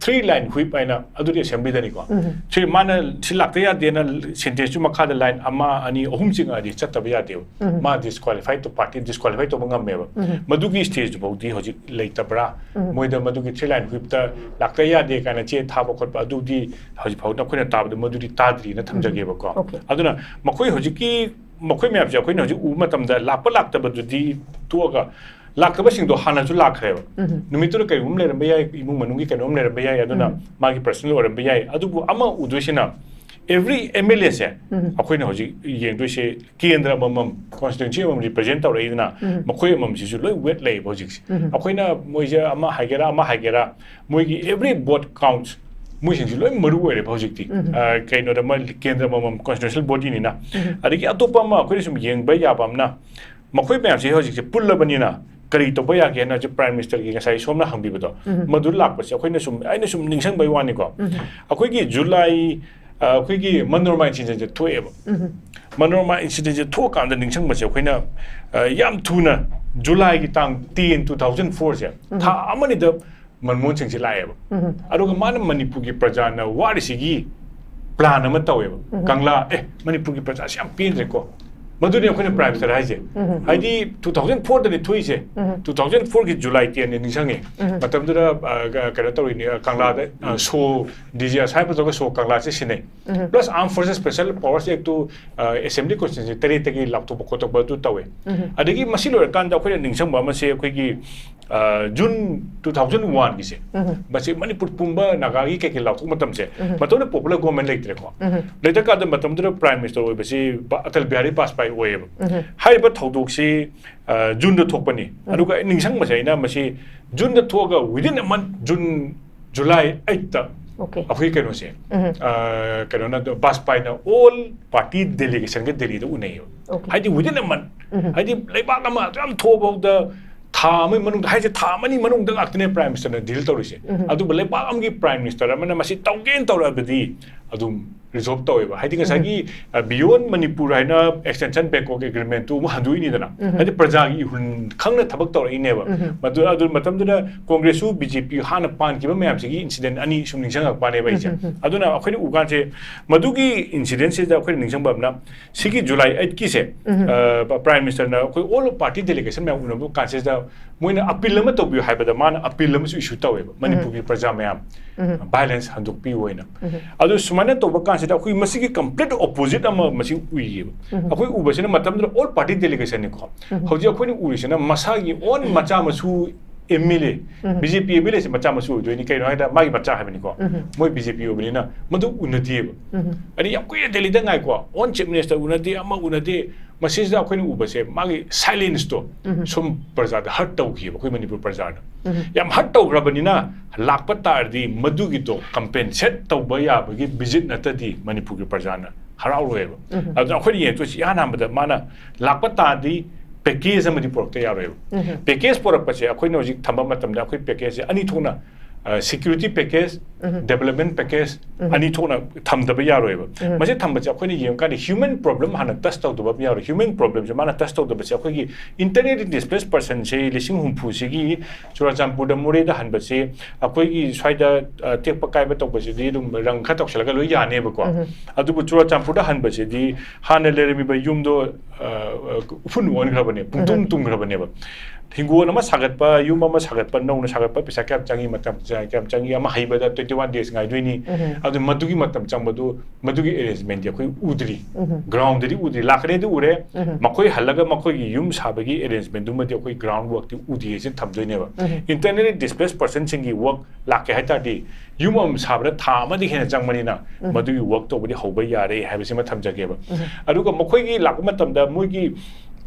ꯊ꯭ꯔꯤ ꯂꯥꯏꯟ ꯍꯨꯏꯞ ꯍꯥꯏꯅ ꯑꯗꯨꯗꯤ ꯑꯦꯁꯦꯝꯕ꯭ꯂꯤꯗꯅꯤꯀꯣ꯫ ꯎꯝ꯫ ꯁꯤ ꯃꯥꯅ ꯁꯤ ꯂꯥꯛꯇ ꯌꯥꯗꯦꯅ ꯁꯦꯟꯇꯦꯟꯁꯇꯨ ꯃꯈꯥꯗ ꯂꯥꯏꯟ ꯑꯃ, ꯑꯅꯤ, ꯑꯍꯨꯝ ꯆꯤꯡꯉꯛꯑꯗꯤ ꯆꯠꯇꯕ ꯌꯥꯗꯦꯕ꯫ ꯎꯝ꯫ ꯃꯥ ꯗꯤꯁꯀ꯭ꯋꯥꯂꯤꯐꯥꯏ ꯇꯧ-, ꯄꯥꯔꯇꯤ ꯗꯤꯁꯀ꯭ꯋꯥꯂꯤꯐꯥꯏ ꯇꯧꯕ ꯉꯝꯃꯦꯕ꯫ ꯎꯝ꯫ ꯃꯗꯨꯒꯤ ꯁ꯭ꯇꯦꯖꯇꯨ ꯐꯥꯎꯗꯤ ꯍꯧꯖꯤꯛ ꯂꯩꯇꯕ꯭ꯔꯥ? ꯎꯝ꯫ ꯃꯣꯏꯗ ꯃꯗꯨꯒꯤ ꯊ꯭ꯔꯤ ꯂꯥꯏꯟ ꯍꯨꯏꯞꯇ ꯂꯥꯛꯇ ꯌꯥꯗꯦ ꯀꯥꯏꯅ ꯆꯦ ꯊꯥꯕ ꯈꯣꯠꯄ ꯑꯗꯨꯗꯤ ꯍꯧꯖꯤꯛ ꯐꯥꯎꯗ ꯑꯩꯈꯣꯏꯅ ꯇꯥꯕꯗ ꯃꯗꯨꯗꯤ ꯇꯥꯗ꯭ꯔꯤꯅ ꯊꯝꯖꯒꯦꯕꯀꯣ꯫ Okay. ꯑꯗꯨꯅ ꯃꯈꯣꯏ ꯍꯧꯖꯤꯛꯀꯤ, ꯃꯈꯣꯏ ꯃꯌꯥꯝꯁꯦ ꯑꯩꯈꯣꯏꯅ ꯍꯧꯖꯤꯛ ꯎꯕ ꯃꯇꯝꯗ ꯂꯥꯛꯄ ꯂꯥꯛꯇꯕꯗꯨꯗꯤ ꯇꯣꯛꯑꯒ ꯂꯥꯛꯇꯕꯁꯤꯡꯗꯣ ꯍꯥꯟꯅꯁꯨ ꯂꯥꯛꯈ꯭ꯔꯦꯕ꯫ ꯅꯨꯃꯤꯠꯇꯨꯗ ꯀꯩꯒꯨꯝꯕ ꯂꯩꯔꯝꯕ ꯌꯥꯏ, ꯏꯃꯨꯡ ꯃꯅꯨꯡꯒꯤ ꯀꯩꯅꯣꯝ ꯂꯩꯔꯝꯕ ꯌꯥꯏ, ꯑꯗꯨꯅ ꯃꯥꯒꯤ personal ꯑꯣꯏꯔꯝꯕ ꯌꯥꯏ꯫ ꯑꯗꯨꯕꯨ ꯑꯃ ꯎꯗꯣꯏꯁꯤꯅ every MLAꯁꯦ ꯑꯩꯈꯣꯏꯅ ꯍꯧꯖꯤꯛ ꯌꯦꯡꯗꯣꯏꯁꯦ ꯀꯦꯟꯗ꯭ꯔ ꯑꯃꯃꯝ, constituency ꯑꯃꯃꯝ represent ꯇꯧꯔꯛꯏꯗꯅ, ꯃꯈꯣꯏ ꯑꯃꯃꯝꯁꯤꯁꯨ ꯂꯣꯏ weight ꯂꯩꯌꯦꯕ ꯍꯧꯖꯤꯛꯁꯦ꯫ ꯑꯩꯈꯣꯏꯅ ꯃꯣꯏꯁꯦ ꯑꯃ ꯍꯥꯏꯒꯦꯔꯥ ꯑꯃ ꯍꯥꯏꯒꯦꯔꯥ, ꯃꯣꯏꯒꯤ every vote counts, ꯃꯣꯏꯁꯤꯡꯁꯤ ꯂꯣꯏ ꯃꯔꯨ ꯑꯣꯏꯔꯦꯕ ꯍꯧꯖꯤꯛꯇꯤ꯫ ꯑ, ꯀꯩꯅꯣꯗ ꯑꯃ ꯀꯦꯟꯗ꯭ꯔ ꯑꯃꯃꯝ constitutional bodyꯅꯤꯅ꯫ ꯑꯗꯒꯤ ꯑꯇꯣꯞꯄ ꯑꯃ ꯑꯩꯈꯣꯏꯅ ꯁꯨꯝ ꯌꯦꯡꯕ ꯌꯥꯕ ꯑꯃꯅ, ꯃꯈꯣꯏ ꯃꯌꯥꯝꯁꯤ ꯍꯧꯖꯤꯛꯁꯦ ꯄꯨꯜꯂꯕꯅꯤꯅ ꯀꯔꯤ ꯇꯧꯕ ꯌꯥꯒꯦꯅ ꯍꯧꯖꯤꯛ Prime Ministerꯒꯤ ꯉꯁꯥꯏ ꯁꯣꯝꯅ ꯍꯪꯕꯤꯕꯗꯣ, ꯃꯗꯨ ꯂꯥꯛꯄꯁꯦ ꯑꯩꯈꯣꯏꯅ ꯁꯨꯝ, ꯑꯩꯅ ꯁꯨꯝ ꯅꯤꯡꯁꯤꯡꯕꯒꯤ ꯋꯥꯅꯤꯀꯣ꯫ ꯑꯩꯈꯣꯏꯒꯤ July, ꯑ, ꯑꯩꯈꯣꯏꯒꯤ Manorama incidentꯁꯦ ꯊꯣꯛꯑꯦꯕ꯫ Manorama incidentꯁꯦ ꯊꯣꯛꯑꯀꯥꯟꯗ ꯅꯤꯡꯁꯤꯡꯕꯁꯦ ꯑꯩꯈꯣꯏꯅ, ꯑ, ꯌꯥꯝ ꯊꯨꯅ Julyꯒꯤ ꯇꯥꯡ ten, two thousand fourꯁꯦ, ꯊꯥ ꯑꯃꯅꯤꯗ ꯃꯟꯃꯣꯍꯟ ꯁꯤꯡꯁꯦ ꯂꯥꯛꯑꯦꯕ꯫ ꯑꯗꯨꯒ ꯃꯥꯅ ꯃꯅꯤꯄꯨꯔꯒꯤ ꯄ꯭ꯔꯖꯥꯅ ꯋꯥꯔꯤꯁꯤꯒꯤ plan ꯑꯃ ꯇꯧꯋꯦꯕ꯫ ꯀꯪꯂꯥ, ꯑꯦ, ꯃꯅꯤꯄꯨꯔꯒꯤ ꯄ꯭ꯔꯖꯥꯁꯤ ꯌꯥꯝ ꯄꯦꯟꯗ꯭ꯔꯦꯀꯣ꯫ ꯃꯗꯨꯅꯤ ꯑꯩꯈꯣꯏꯅ Prime Minister ꯍꯥꯏꯁꯦ꯫ ꯍꯥꯏꯗꯤ two thousand fourꯗꯅꯤ ꯊꯣꯛꯏꯁꯦ꯫ Two thousand fourꯒꯤ July tenꯅꯤ ꯅꯤꯡꯁꯤꯡꯉꯦ꯫ ꯃꯇꯝꯗꯨꯗ, ꯑ, ꯀ-, ꯀꯩꯅꯣ ꯇꯧꯔꯤꯅꯤ, ꯑ, ꯀꯪꯂꯥꯗ, ꯑ, show, DJ ꯑꯁꯥꯏ ꯄꯨꯊꯣꯛꯑꯒ show ꯀꯪꯂꯥꯁꯦ ꯁꯤꯟꯅꯩ꯫ Plus Armed Forces Special Powers Actꯇꯨ, ꯑ, Assembly Constituency ꯇꯔꯦꯠꯇꯒꯤ ꯂꯥꯎꯊꯣꯛꯄ ꯈꯣꯠꯇꯣꯛꯄ ꯑꯗꯨ ꯇꯧꯋꯦ꯫ ꯑꯗꯒꯤ ꯃꯁꯤ ꯂꯣꯏꯔꯀꯥꯟꯗ ꯑꯩꯈꯣꯏꯅ ꯅꯤꯡꯁꯤꯡꯕ ꯑꯃꯁꯦ ꯑꯩꯈꯣꯏꯒꯤ, ꯑ, June two thousand oneꯒꯤꯁꯦ, ꯃꯁꯤ ꯃꯅꯤꯄꯨꯔ ꯄꯨꯝꯕ ꯅꯥꯒꯥꯒꯤ ꯀꯩꯀꯩ ꯂꯥꯎꯊꯣꯛꯄ ꯃꯇꯝꯁꯦ, ꯃꯇꯝꯗꯨꯗ popular government ꯂꯩꯇ꯭ꯔꯦꯀꯣ꯫ ꯂꯩꯇ꯭ꯔꯀꯥꯟꯗ ꯃꯇꯝꯗꯨꯗ Prime Minister ꯑꯣꯏꯕꯁꯤ ꯕ-, ꯑꯇꯜ ꯕꯤꯍꯥꯔꯤ ꯕꯥꯖꯄꯥꯏ ꯑꯣꯏꯌꯦꯕ꯫ ꯍꯥꯏꯔꯤꯕ ꯊꯧꯗꯣꯛꯁꯤ, ꯑ, Juneꯗ ꯊꯣꯛꯄꯅꯤ꯫ ꯑꯗꯨꯒ ꯑꯩ ꯅꯤꯡꯁꯤꯡꯕꯁꯦ, ꯑꯩꯅ ꯃꯁꯤ Juneꯗ ꯊꯣꯛꯑꯒ within a month, June, July eightꯇ Okay. ꯑꯩꯈꯣꯏ ꯀꯩꯅꯣꯁꯦ, ꯑ, ꯀꯩꯅꯣꯅ, ꯕꯥꯖꯄꯥꯏꯅ all party delegationꯒ ꯗꯦꯜꯂꯤꯗ ꯎꯅꯩꯌꯦꯕ꯫ Okay. ꯍꯥꯏꯗꯤ within a month, ꯍꯥꯏꯗꯤ ꯂꯩꯕꯥꯛ ꯑꯃ ꯑꯗꯨ ꯌꯥꯝ ꯊꯣꯛꯑꯐꯥꯎꯗ ꯊꯥ ꯑꯃꯒꯤ ꯃꯅꯨꯡꯗ, ꯍꯥꯏꯁꯦ ꯊꯥ ꯑꯃꯅꯤ ꯃꯅꯨꯡꯗ ꯉꯥꯛꯇꯅꯦ Prime Ministerꯅ deal ꯇꯧꯔꯤꯁꯦ꯫ ꯑꯗꯨꯕꯨ ꯂꯩꯕꯥꯛ ꯑꯃꯒꯤ Prime Minister ꯑꯃꯅ ꯃꯁꯤ ꯇꯧꯒꯦꯅ ꯇꯧꯔꯛꯑꯕꯗꯤ ꯑꯗꯨꯝ resolve ꯇꯧꯋꯦꯕ꯫ ꯍꯥꯏꯗꯤ ꯉꯁꯥꯏꯒꯤ, ꯑ, Beyond Manipur ꯍꯥꯏꯅ extension Bangkok agreementꯇꯨ ꯑꯃꯨꯛ ꯍꯟꯗꯣꯛꯏꯅꯤꯗꯅ꯫ ꯍꯥꯏꯗꯤ ꯄ꯭ꯔꯖꯥꯒꯤ ꯏꯍꯨꯜ ꯈꯪꯅ ꯊꯕꯛ ꯇꯧꯔꯛꯏꯅꯦꯕ꯫ ꯃꯗꯨ, ꯑꯗꯨ ꯃꯇꯝꯗꯨꯗ ꯀꯣꯡꯒ꯭ꯔꯦꯁꯁꯨ BJP ꯍꯥꯟꯅ ꯄꯥꯟꯈꯤꯕ ꯃꯌꯥꯝꯁꯤꯒꯤ incident ꯑꯅꯤ ꯁꯨꯝ ꯅꯤꯡꯁꯤꯡꯉꯛꯄꯅꯦꯕ ꯑꯩꯁꯦ꯫ ꯑꯗꯨꯅ ꯑꯩꯈꯣꯏꯅ ꯎ ꯀꯥꯟꯁꯦ, ꯃꯗꯨꯒꯤ incidentꯁꯤꯗ ꯑꯩꯈꯣꯏꯅ ꯅꯤꯡꯁꯤꯡꯕ ꯑꯃꯅ, ꯁꯤꯒꯤ July eightꯀꯤꯁꯦ, ꯑ, Prime Ministerꯅ ꯑꯩꯈꯣꯏ all party delegation ꯃꯌꯥꯝ ꯎꯅꯕ ꯀꯥꯟꯁꯤꯗ ꯃꯣꯏꯅ appeal ꯑꯃ ꯇꯧꯕꯤꯌꯨ ꯍꯥꯏꯕꯗ ꯃꯥꯅ appeal ꯑꯃꯁꯨ issue ꯇꯧꯋꯦꯕ, ꯃꯅꯤꯄꯨꯔꯒꯤ ꯄ꯭ꯔꯖꯥ ꯃꯌꯥꯝ, violence ꯍꯟꯗꯣꯛꯄꯤꯌꯨ ꯍꯥꯏꯅ꯫ ꯑꯗꯨ ꯁꯨꯃꯥꯏꯅ ꯇꯧꯕ ꯀꯥꯟꯁꯤꯗ ꯑꯩꯈꯣꯏ ꯃꯁꯤꯒꯤ complete opposite ꯑꯃ ꯃꯁꯤ ꯎꯏꯌꯦꯕ꯫ ꯑꯩꯈꯣꯏ ꯎꯕꯁꯤꯅ ꯃꯇꯝꯗꯨꯗ all party delegationꯅꯤꯀꯣ꯫ ꯍꯧꯖꯤꯛ ꯑꯩꯈꯣꯏꯅ ꯎꯔꯤꯁꯤꯅ ꯃꯁꯥꯒꯤ own ꯃꯆꯥ ꯃꯁꯨ MLA, BJP MLAꯁꯦ ꯃꯆꯥ ꯃꯁꯨ ꯑꯣꯏꯗꯣꯏꯅꯤ꯫ ꯀꯩꯅꯣ ꯍꯥꯏꯗ ꯃꯥꯒꯤ ꯃꯆꯥ ꯍꯥꯏꯕꯅꯤꯀꯣ꯫ ꯃꯣꯏ BJP ꯑꯣꯏꯕꯅꯤꯅ ꯃꯗꯨ ꯎꯅꯗꯦꯕ꯫ ꯑꯗꯩ ꯌꯥꯝ ꯀꯨꯏꯅ ꯗꯦꯜꯂꯤꯗ ꯉꯥꯏꯀꯣ, own chief minister ꯎꯅꯗꯦ, ꯑꯃ ꯎꯅꯗꯦ꯫ ꯃꯁꯤꯁꯤꯗ ꯑꯩꯈꯣꯏꯅ ꯎꯕꯁꯦ ꯃꯥꯒꯤ silenceꯇꯣ ꯁꯨꯝ ꯄ꯭ꯔꯖꯥꯗ hurt ꯇꯧꯈꯤꯕ ꯑꯩꯈꯣꯏ ꯃꯅꯤꯄꯨꯔ ꯄ꯭ꯔꯖꯥꯅ꯫ ꯌꯥꯝ hurt ꯇꯧꯈ꯭ꯔꯕꯅꯤꯅ ꯂꯥꯛꯄ ꯇꯥꯔꯗꯤ ꯃꯗꯨꯒꯤꯗꯣ compensate ꯇꯧꯕ ꯌꯥꯕꯒꯤ visit ꯅꯠꯇꯗꯤ ꯃꯅꯤꯄꯨꯔꯒꯤ ꯄ꯭ꯔꯖꯥꯅ ꯍꯔꯥꯎꯔꯣꯏꯕ꯫ ꯑꯗꯨꯅ ꯑꯩꯈꯣꯏꯅ ꯌꯦꯡꯊꯣꯛꯏꯁꯤ ꯏꯍꯥꯟ ꯍꯥꯟꯕꯗ ꯃꯥꯅ ꯂꯥꯛꯄ ꯇꯥꯔꯗꯤ package ꯑꯃꯗꯤ ꯄꯨꯔꯛꯇ ꯌꯥꯔꯣꯏꯕ꯫ Package ꯄꯨꯔꯛꯄꯁꯦ ꯑꯩꯈꯣꯏꯅ ꯍꯧꯖꯤꯛ ꯊꯝꯕ ꯃꯇꯝꯗ ꯑꯩꯈꯣꯏ packageꯁꯦ ꯑꯅꯤ ꯊꯣꯛꯅ, security package, development package ꯑꯅꯤ ꯊꯣꯛꯅ ꯊꯝꯗꯕ ꯌꯥꯔꯣꯏꯕ꯫ ꯃꯁꯤ ꯊꯝꯕꯁꯦ ꯑꯩꯈꯣꯏꯅ ꯌꯦꯡꯉꯀꯥꯟꯗ human problem ꯍꯥꯟꯅ touch ꯇꯧꯗꯕ ꯑꯃ ꯌꯥꯔꯣꯏ꯫ Human problemꯁꯦ ꯃꯥꯅ touch ꯇꯧꯗꯕꯁꯦ ꯑꯩꯈꯣꯏꯒꯤ internally displaced personꯁꯦ ꯂꯤꯁꯤꯡ ꯍꯨꯝꯐꯨꯁꯤꯒꯤ ꯆꯨꯔꯥꯆꯥꯟꯄꯨꯔꯗ ꯃꯣꯔꯦꯗ ꯍꯟꯕꯁꯦ ꯑꯩꯈꯣꯏꯒꯤ ꯁ꯭ꯋꯥꯏꯗ, ꯑ, ꯇꯦꯛꯄ ꯀꯥꯏꯕ ꯇꯧꯕꯁꯤꯗꯤ ꯑꯗꯨꯝ ꯔꯪ ꯈꯔ ꯇꯧꯁꯜꯂꯒ ꯂꯣꯏ ꯌꯥꯅꯦꯕꯀꯣ꯫ ꯑꯗꯨꯕꯨ ꯆꯨꯔꯥꯆꯥꯟꯄꯨꯔꯗ ꯍꯟꯕꯁꯤꯗꯤ ꯍꯥꯟꯅ ꯂꯩꯔꯝꯃꯤꯕ ꯌꯨꯝꯗꯣ, ꯑ, ꯑ, ꯎꯐꯨꯟ ꯑꯣꯟꯈ꯭ꯔꯕꯅꯦ, ꯄꯨꯡꯇꯨꯝ ꯇꯨꯝꯈ꯭ꯔꯕꯅꯦꯕ꯫ ꯍꯤꯡꯒꯣꯜ ꯑꯃ ꯁꯥꯒꯠꯄ, ꯌꯨꯝ ꯑꯃ ꯁꯥꯒꯠꯄ, ꯅꯧꯅ ꯁꯥꯒꯠꯄ ꯄꯩꯁꯥ ꯀꯌꯥꯝ ꯆꯪꯉꯤ, ꯃꯇꯝ ꯀꯌꯥꯝ ꯆꯪꯉꯤ, ꯑꯃ ꯍꯩꯕꯗ twenty one days ꯉꯥꯏꯗꯣꯏꯅꯤ꯫ ꯑꯗꯨ ꯃꯗꯨꯒꯤ ꯃꯇꯝ ꯆꯪꯕꯗꯨ, ꯃꯗꯨꯒꯤ arrangementꯗꯤ ꯑꯩꯈꯣꯏ ꯎꯗ꯭ꯔꯤ꯫ Groundꯗꯗꯤ ꯎꯗ꯭ꯔꯤ꯫ ꯂꯥꯛꯀꯅꯤꯗꯤ ꯎꯔꯦ꯫ ꯃꯈꯣꯏ ꯍꯜꯂꯒ ꯃꯈꯣꯏꯒꯤ ꯌꯨꯝ ꯁꯥꯕꯒꯤ arrangementꯗꯨꯃꯗꯤ ꯑꯩꯈꯣꯏ ground workꯇꯤ ꯎꯗ꯭ꯔꯤ ꯍꯥꯏꯁꯤꯅ ꯊꯝꯗꯣꯏꯅꯦꯕ꯫ Internally displaced personꯁꯤꯡꯒꯤ work ꯂꯥꯛꯀꯦ ꯍꯥꯏ ꯇꯥꯔꯗꯤ ꯌꯨꯝ ꯑꯃ ꯁꯥꯕꯗ ꯊꯥ ꯑꯃꯗꯒꯤ ꯍꯦꯟꯅ ꯆꯪꯕꯅꯤꯅ ꯃꯗꯨꯒꯤ work ꯇꯧꯕꯗꯤ ꯍꯧꯕ ꯌꯥꯔꯦ ꯍꯥꯏꯕꯁꯤꯃ ꯊꯝꯖꯒꯦꯕ꯫ ꯑꯗꯨꯒ ꯃꯈꯣꯏꯒꯤ ꯂꯥꯛꯄ ꯃꯇꯝꯗ ꯃꯣꯏꯒꯤ,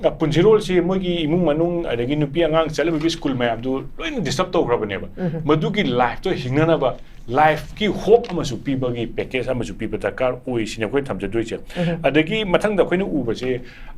ꯑ, ꯄꯨꯟꯁꯤꯔꯣꯜꯁꯤ, ꯃꯣꯏꯒꯤ ꯏꯃꯨꯡ ꯃꯅꯨꯡ, ꯑꯗꯒꯤ ꯅꯨꯄꯤ ꯑꯉꯥꯡ ꯆꯠꯂꯤꯕꯒꯤ school ꯃꯌꯥꯝꯗꯨ ꯂꯣꯏꯅ disturb ꯇꯧꯈ꯭ꯔꯕꯅꯦꯕ꯫ ꯃꯗꯨꯒꯤ lifeꯇꯣ ꯍꯤꯡꯅꯅꯕ lifeꯀꯤ hope ꯑꯃꯁꯨ ꯄꯤꯕꯒꯤ package ꯑꯃꯁꯨ ꯄꯤꯕ ꯗꯔꯀꯥꯔ ꯑꯣꯏ ꯁꯤꯅꯤ ꯑꯩꯈꯣꯏ ꯊꯝꯖꯗꯣꯏꯁꯦ꯫ ꯑꯗꯒꯤ ꯃꯊꯪꯗ ꯑꯩꯈꯣꯏꯅ ꯎꯕꯁꯦ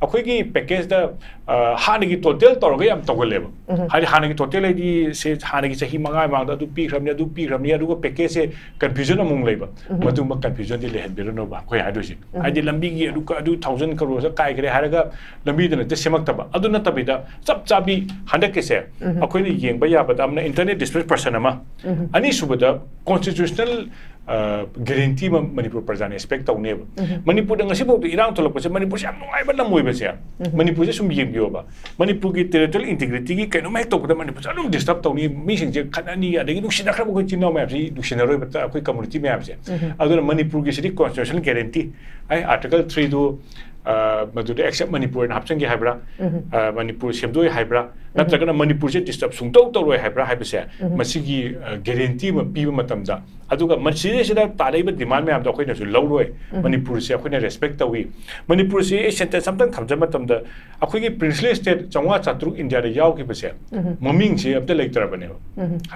ꯑꯩꯈꯣꯏꯒꯤ packageꯇ, ꯑ, ꯍꯥꯟꯅꯒꯤ total ꯇꯧꯔꯒ ꯌꯥꯝ ꯇꯧꯒꯜꯂꯦꯕ꯫ ꯍꯥꯏꯗꯤ ꯍꯥꯟꯅꯒꯤ total ꯍꯥꯏꯗꯤ ꯁꯦ ꯍꯥꯟꯅꯒꯤ ꯆꯍꯤ ꯃꯉꯥ ꯃꯃꯥꯡꯗ ꯑꯗꯨ ꯄꯤꯈ꯭ꯔꯕꯅꯤ, ꯑꯗꯨ ꯄꯤꯈ꯭ꯔꯕꯅꯤ, ꯑꯗꯨꯒ packageꯁꯦ confusion ꯑꯃꯨꯛ ꯂꯩꯕ꯫ ꯃꯗꯨꯒꯨꯝꯕ confusionꯗꯤ ꯂꯩꯍꯟꯕꯤꯔꯅꯨꯕ ꯑꯩꯈꯣꯏ ꯍꯥꯏꯗꯣꯏꯁꯦ꯫ ꯍꯥꯏꯗꯤ ꯂꯝꯕꯤꯒꯤ ꯑꯗꯨ, ꯑꯗꯨ thousand crore ꯀꯥꯏꯈ꯭ꯔꯦ ꯍꯥꯏꯔꯒ ꯂꯝꯕꯤꯗ ꯅꯠꯇꯦ ꯁꯦꯝꯃꯛꯇꯕ꯫ ꯑꯗꯨ ꯅꯠꯇꯕꯤꯗ ꯆꯞ ꯆꯥꯕꯤ ꯍꯟꯗꯛꯀꯤꯁꯦ ꯑꯩꯈꯣꯏꯅ ꯌꯦꯡꯕ ꯌꯥꯕꯗ ꯑꯃꯅ internally displaced person ꯑꯃ, ꯑꯅꯤꯁꯨꯕꯗ ꯀꯣꯟꯁꯇꯤꯇ꯭ꯌꯨꯁꯅꯦꯜ ꯒꯦꯔꯦꯟꯇꯤ ꯑꯃ ꯃꯅꯤꯄꯨꯔ ꯄ꯭ꯔꯖꯥꯅ ꯑꯦꯛꯁꯄꯦꯛ ꯇꯧꯅꯦꯕ꯫ ꯃꯅꯤꯄꯨꯔꯗ ꯉꯁꯤꯐꯥꯎꯗ ꯏꯔꯥꯡ ꯊꯣꯛꯂꯛꯄꯁꯦ, ꯃꯅꯤꯄꯨꯔꯁꯦ ꯌꯥꯝ ꯅꯨꯡꯉꯥꯏꯕ ꯂꯝ ꯑꯣꯏꯕꯁꯦ, ꯃꯅꯤꯄꯨꯔꯁꯦ ꯁꯨꯝ ꯌꯦꯡꯕꯤꯌꯣꯕ, ꯃꯅꯤꯄꯨꯔꯒꯤ ꯇꯦꯔꯤꯇꯣꯔꯤꯌꯦꯜ ꯏꯟꯇꯤꯒ꯭ꯔꯤꯇꯤꯒꯤ ꯀꯩꯅꯣꯝ ꯍꯦꯛ ꯇꯧꯕꯗ ꯃꯅꯤꯄꯨꯔꯁꯦ ꯑꯗꯨꯝ ꯗꯤꯁꯇꯔꯕ ꯇꯧꯅꯤ, ꯃꯤꯁꯤꯡꯁꯦ ꯈꯠꯅꯅꯤ, ꯑꯗꯒꯤ ꯅꯨꯡꯁꯤꯅꯈ꯭ꯔꯕ ꯑꯩꯈꯣꯏ ꯏꯆꯤꯟ ꯏꯅꯥꯎ ꯃꯌꯥꯝꯁꯤ ꯅꯨꯡꯁꯤꯅꯔꯣꯏꯕ, ꯑꯩꯈꯣꯏ ꯀꯝꯃꯨꯅꯤꯇꯤ ꯃꯌꯥꯝꯁꯦ꯫ ꯑꯗꯨꯅ ꯃꯅꯤꯄꯨꯔꯒꯤ ꯁꯤꯗꯤ ꯀꯣꯟꯁꯇꯤꯇ꯭ꯌꯨꯁꯅꯦꯜ ꯒꯦꯔꯦꯟꯇꯤ, ꯑꯩ ꯑꯥꯔꯇꯤꯀꯜ ꯊ꯭ꯔꯤꯗꯨ ꯃꯗꯨꯗ ꯑꯦꯛꯁꯦꯞ ꯃꯅꯤꯄꯨꯔ ꯍꯥꯏꯅ ꯍꯥꯞꯆꯤꯟꯒꯦ ꯍꯥꯏꯕ꯭ꯔꯥ, ꯃꯅꯤꯄꯨꯔ ꯁꯦꯝꯗꯣꯛꯑꯦ ꯍꯥꯏꯕ꯭ꯔꯥ, ꯅꯠꯇ꯭ꯔꯒꯅ ꯃꯅꯤꯄꯨꯔꯁꯦ ꯗꯤꯁꯇꯔꯕ ꯁꯨꯡꯇꯧ ꯇꯧꯔꯣꯏ ꯍꯥꯏꯕ꯭ꯔꯥ ꯍꯥꯏꯕꯁꯦ, ꯃꯁꯤꯒꯤ ꯒꯦꯔꯦꯟꯇꯤ ꯑꯃ ꯄꯤꯕ ꯃꯇꯝꯗ, ꯑꯗꯨꯒ ꯃꯁꯤꯗꯩꯁꯤꯗ ꯇꯥꯔꯛꯏꯕ ꯗꯤꯃꯥꯟ ꯃꯌꯥꯝꯗꯣ ꯑꯩꯈꯣꯏꯅꯁꯨ ꯂꯧꯔꯣꯏ꯫ ꯃꯅꯤꯄꯨꯔꯁꯦ ꯑꯩꯈꯣꯏꯅ ꯔꯦꯁꯄꯦꯛ ꯇꯧꯏ꯫ ꯃꯅꯤꯄꯨꯔꯁꯤ ꯑꯩ ꯁꯦꯟꯇꯦꯟꯁ ꯑꯝꯇꯪ ꯊꯝꯖꯕ ꯃꯇꯝꯗ, ꯑꯩꯈꯣꯏꯒꯤ ꯄ꯭ꯔꯤꯟꯁꯂꯤ ꯁ꯭ꯇꯦꯠ ꯆꯥꯝꯃꯉꯥ ꯆꯥꯇ꯭ꯔꯨꯛ ꯏꯟꯗꯤꯌꯥꯗ ꯌꯥꯎꯈꯤꯕꯁꯦ, ꯃꯃꯤꯡꯁꯦ ꯑꯝꯇ ꯂꯩꯇ꯭ꯔꯕꯅꯦꯕ꯫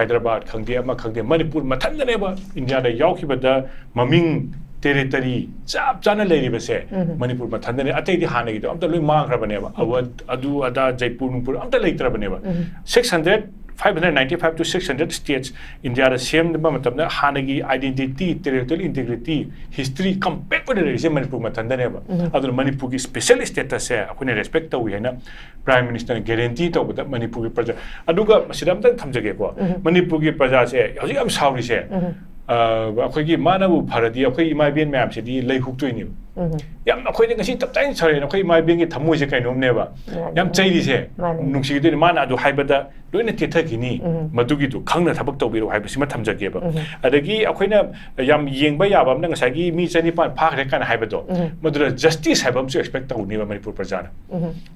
ꯍꯥꯏꯗ꯭ꯔꯕꯥꯗ ꯈꯪꯗꯦ, ꯑꯃ ꯈꯪꯗꯦ, ꯃꯅꯤꯄꯨꯔ ꯃꯊꯟꯗꯅꯦꯕ ꯏꯟꯗꯤꯌꯥꯗ ꯌꯥꯎꯈꯤꯕꯗ ꯃꯃꯤꯡ, ꯇꯦꯔꯤꯇꯔꯤ ꯆꯞ ꯆꯥꯅ ꯂꯩꯔꯤꯕꯁꯦ ꯃꯅꯤꯄꯨꯔ ꯃꯊꯟꯗꯅꯦ꯫ ꯑꯇꯩꯗꯤ ꯍꯥꯟꯅꯒꯤꯗꯣ ꯑꯝꯇ ꯂꯣꯏ ꯃꯥꯡꯈ꯭ꯔꯕꯅꯦꯕ꯫ ꯑꯋ-, ꯑꯗꯨ ꯑꯗꯥ, ꯖꯩꯄꯨꯔ ꯅꯨꯡꯄꯨꯔ ꯑꯝꯇ ꯂꯩꯇ꯭ꯔꯕꯅꯦꯕ꯫ Six hundred, five hundred ninety five to six hundred states ꯏꯟꯗꯤꯌꯥꯗ ꯁꯦꯝꯕ ꯃꯇꯝꯗ ꯍꯥꯟꯅꯒꯤ identity, territorial integrity, history compact ꯑꯣꯏꯅ ꯂꯩꯔꯤꯁꯦ ꯃꯅꯤꯄꯨꯔ ꯃꯊꯟꯗꯅꯦꯕ꯫ ꯑꯗꯨꯅ ꯃꯅꯤꯄꯨꯔꯒꯤ ꯁ꯭ꯄꯦꯁꯦꯜ ꯁ꯭ꯇꯦꯇꯁꯁꯦ ꯑꯩꯈꯣꯏꯅ ꯔꯦꯁꯄꯦꯛ ꯇꯧꯏ ꯍꯥꯏꯅ ꯄ꯭ꯔꯥꯏꯝ ꯃꯤꯅꯤꯁꯇꯔꯅ ꯒꯦꯔꯦꯟꯇꯤ ꯇꯧꯕꯗ ꯃꯅꯤꯄꯨꯔꯒꯤ ꯄ꯭ꯔꯖꯥ, ꯑꯗꯨꯒ ꯃꯁꯤꯗ ꯑꯝꯇꯪ ꯊꯝꯖꯒꯦꯀꯣ, ꯃꯅꯤꯄꯨꯔꯒꯤ ꯄ꯭ꯔꯖꯥꯁꯦ ꯍꯧꯖꯤꯛ ꯌꯥꯝ ꯁꯥꯎꯔꯤꯁꯦ, ꯑ, ꯑꯩꯈꯣꯏꯒꯤ ꯃꯥꯅꯕꯨ ꯐꯔꯗꯤ ꯑꯩꯈꯣꯏ ꯏꯃꯥ ꯏꯕꯦꯟ ꯃꯌꯥꯝꯁꯤꯗꯤ ꯂꯩ ꯍꯨꯛꯇꯣꯏꯅꯦꯕ꯫ ꯌꯥꯝ ꯑꯩꯈꯣꯏꯗꯤ ꯉꯁꯤ ꯇꯞꯇꯥꯏꯅ ꯁꯥꯎꯔꯛꯑꯦ, ꯑꯩꯈꯣꯏ ꯏꯃꯥ ꯏꯕꯦꯟꯒꯤ ꯊꯃꯣꯏꯁꯦ ꯀꯩꯅꯣꯝꯅꯦꯕ꯫ ꯌꯥꯝ ꯆꯩꯔꯤꯁꯦ꯫ ꯃꯥꯅꯦ꯫ ꯅꯨꯡꯁꯤꯗꯣꯏꯅꯦ꯫ ꯃꯥꯅ ꯑꯗꯨ ꯍꯥꯏꯕꯗ ꯂꯣꯏꯅ ꯇꯦꯊꯈꯤꯅꯤ꯫ ꯃꯗꯨꯒꯤꯗꯨ ꯈꯪꯅ ꯊꯕꯛ ꯇꯧꯕꯤꯔꯣ ꯍꯥꯏꯕꯁꯤꯃ ꯊꯝꯖꯒꯦꯕ꯫ ꯑꯗꯒꯤ ꯑꯩꯈꯣꯏꯅ ꯌꯥꯝ ꯌꯦꯡꯕ ꯌꯥꯕ ꯑꯃꯅ ꯉꯁꯥꯏꯒꯤ ꯃꯤ ꯆꯅꯤꯄꯥꯟ ꯐꯥꯈ꯭ꯔꯦ ꯀꯥꯏꯅ ꯍꯥꯏꯕꯗꯣ, ꯃꯗꯨꯗ ꯖꯁꯇꯤꯁ ꯍꯥꯏꯕ ꯑꯃꯁꯨ ꯑꯦꯛꯁꯄꯦꯛ ꯇꯧꯅꯦꯕ ꯃꯅꯤꯄꯨꯔ ꯄ꯭ꯔꯖꯥꯅ꯫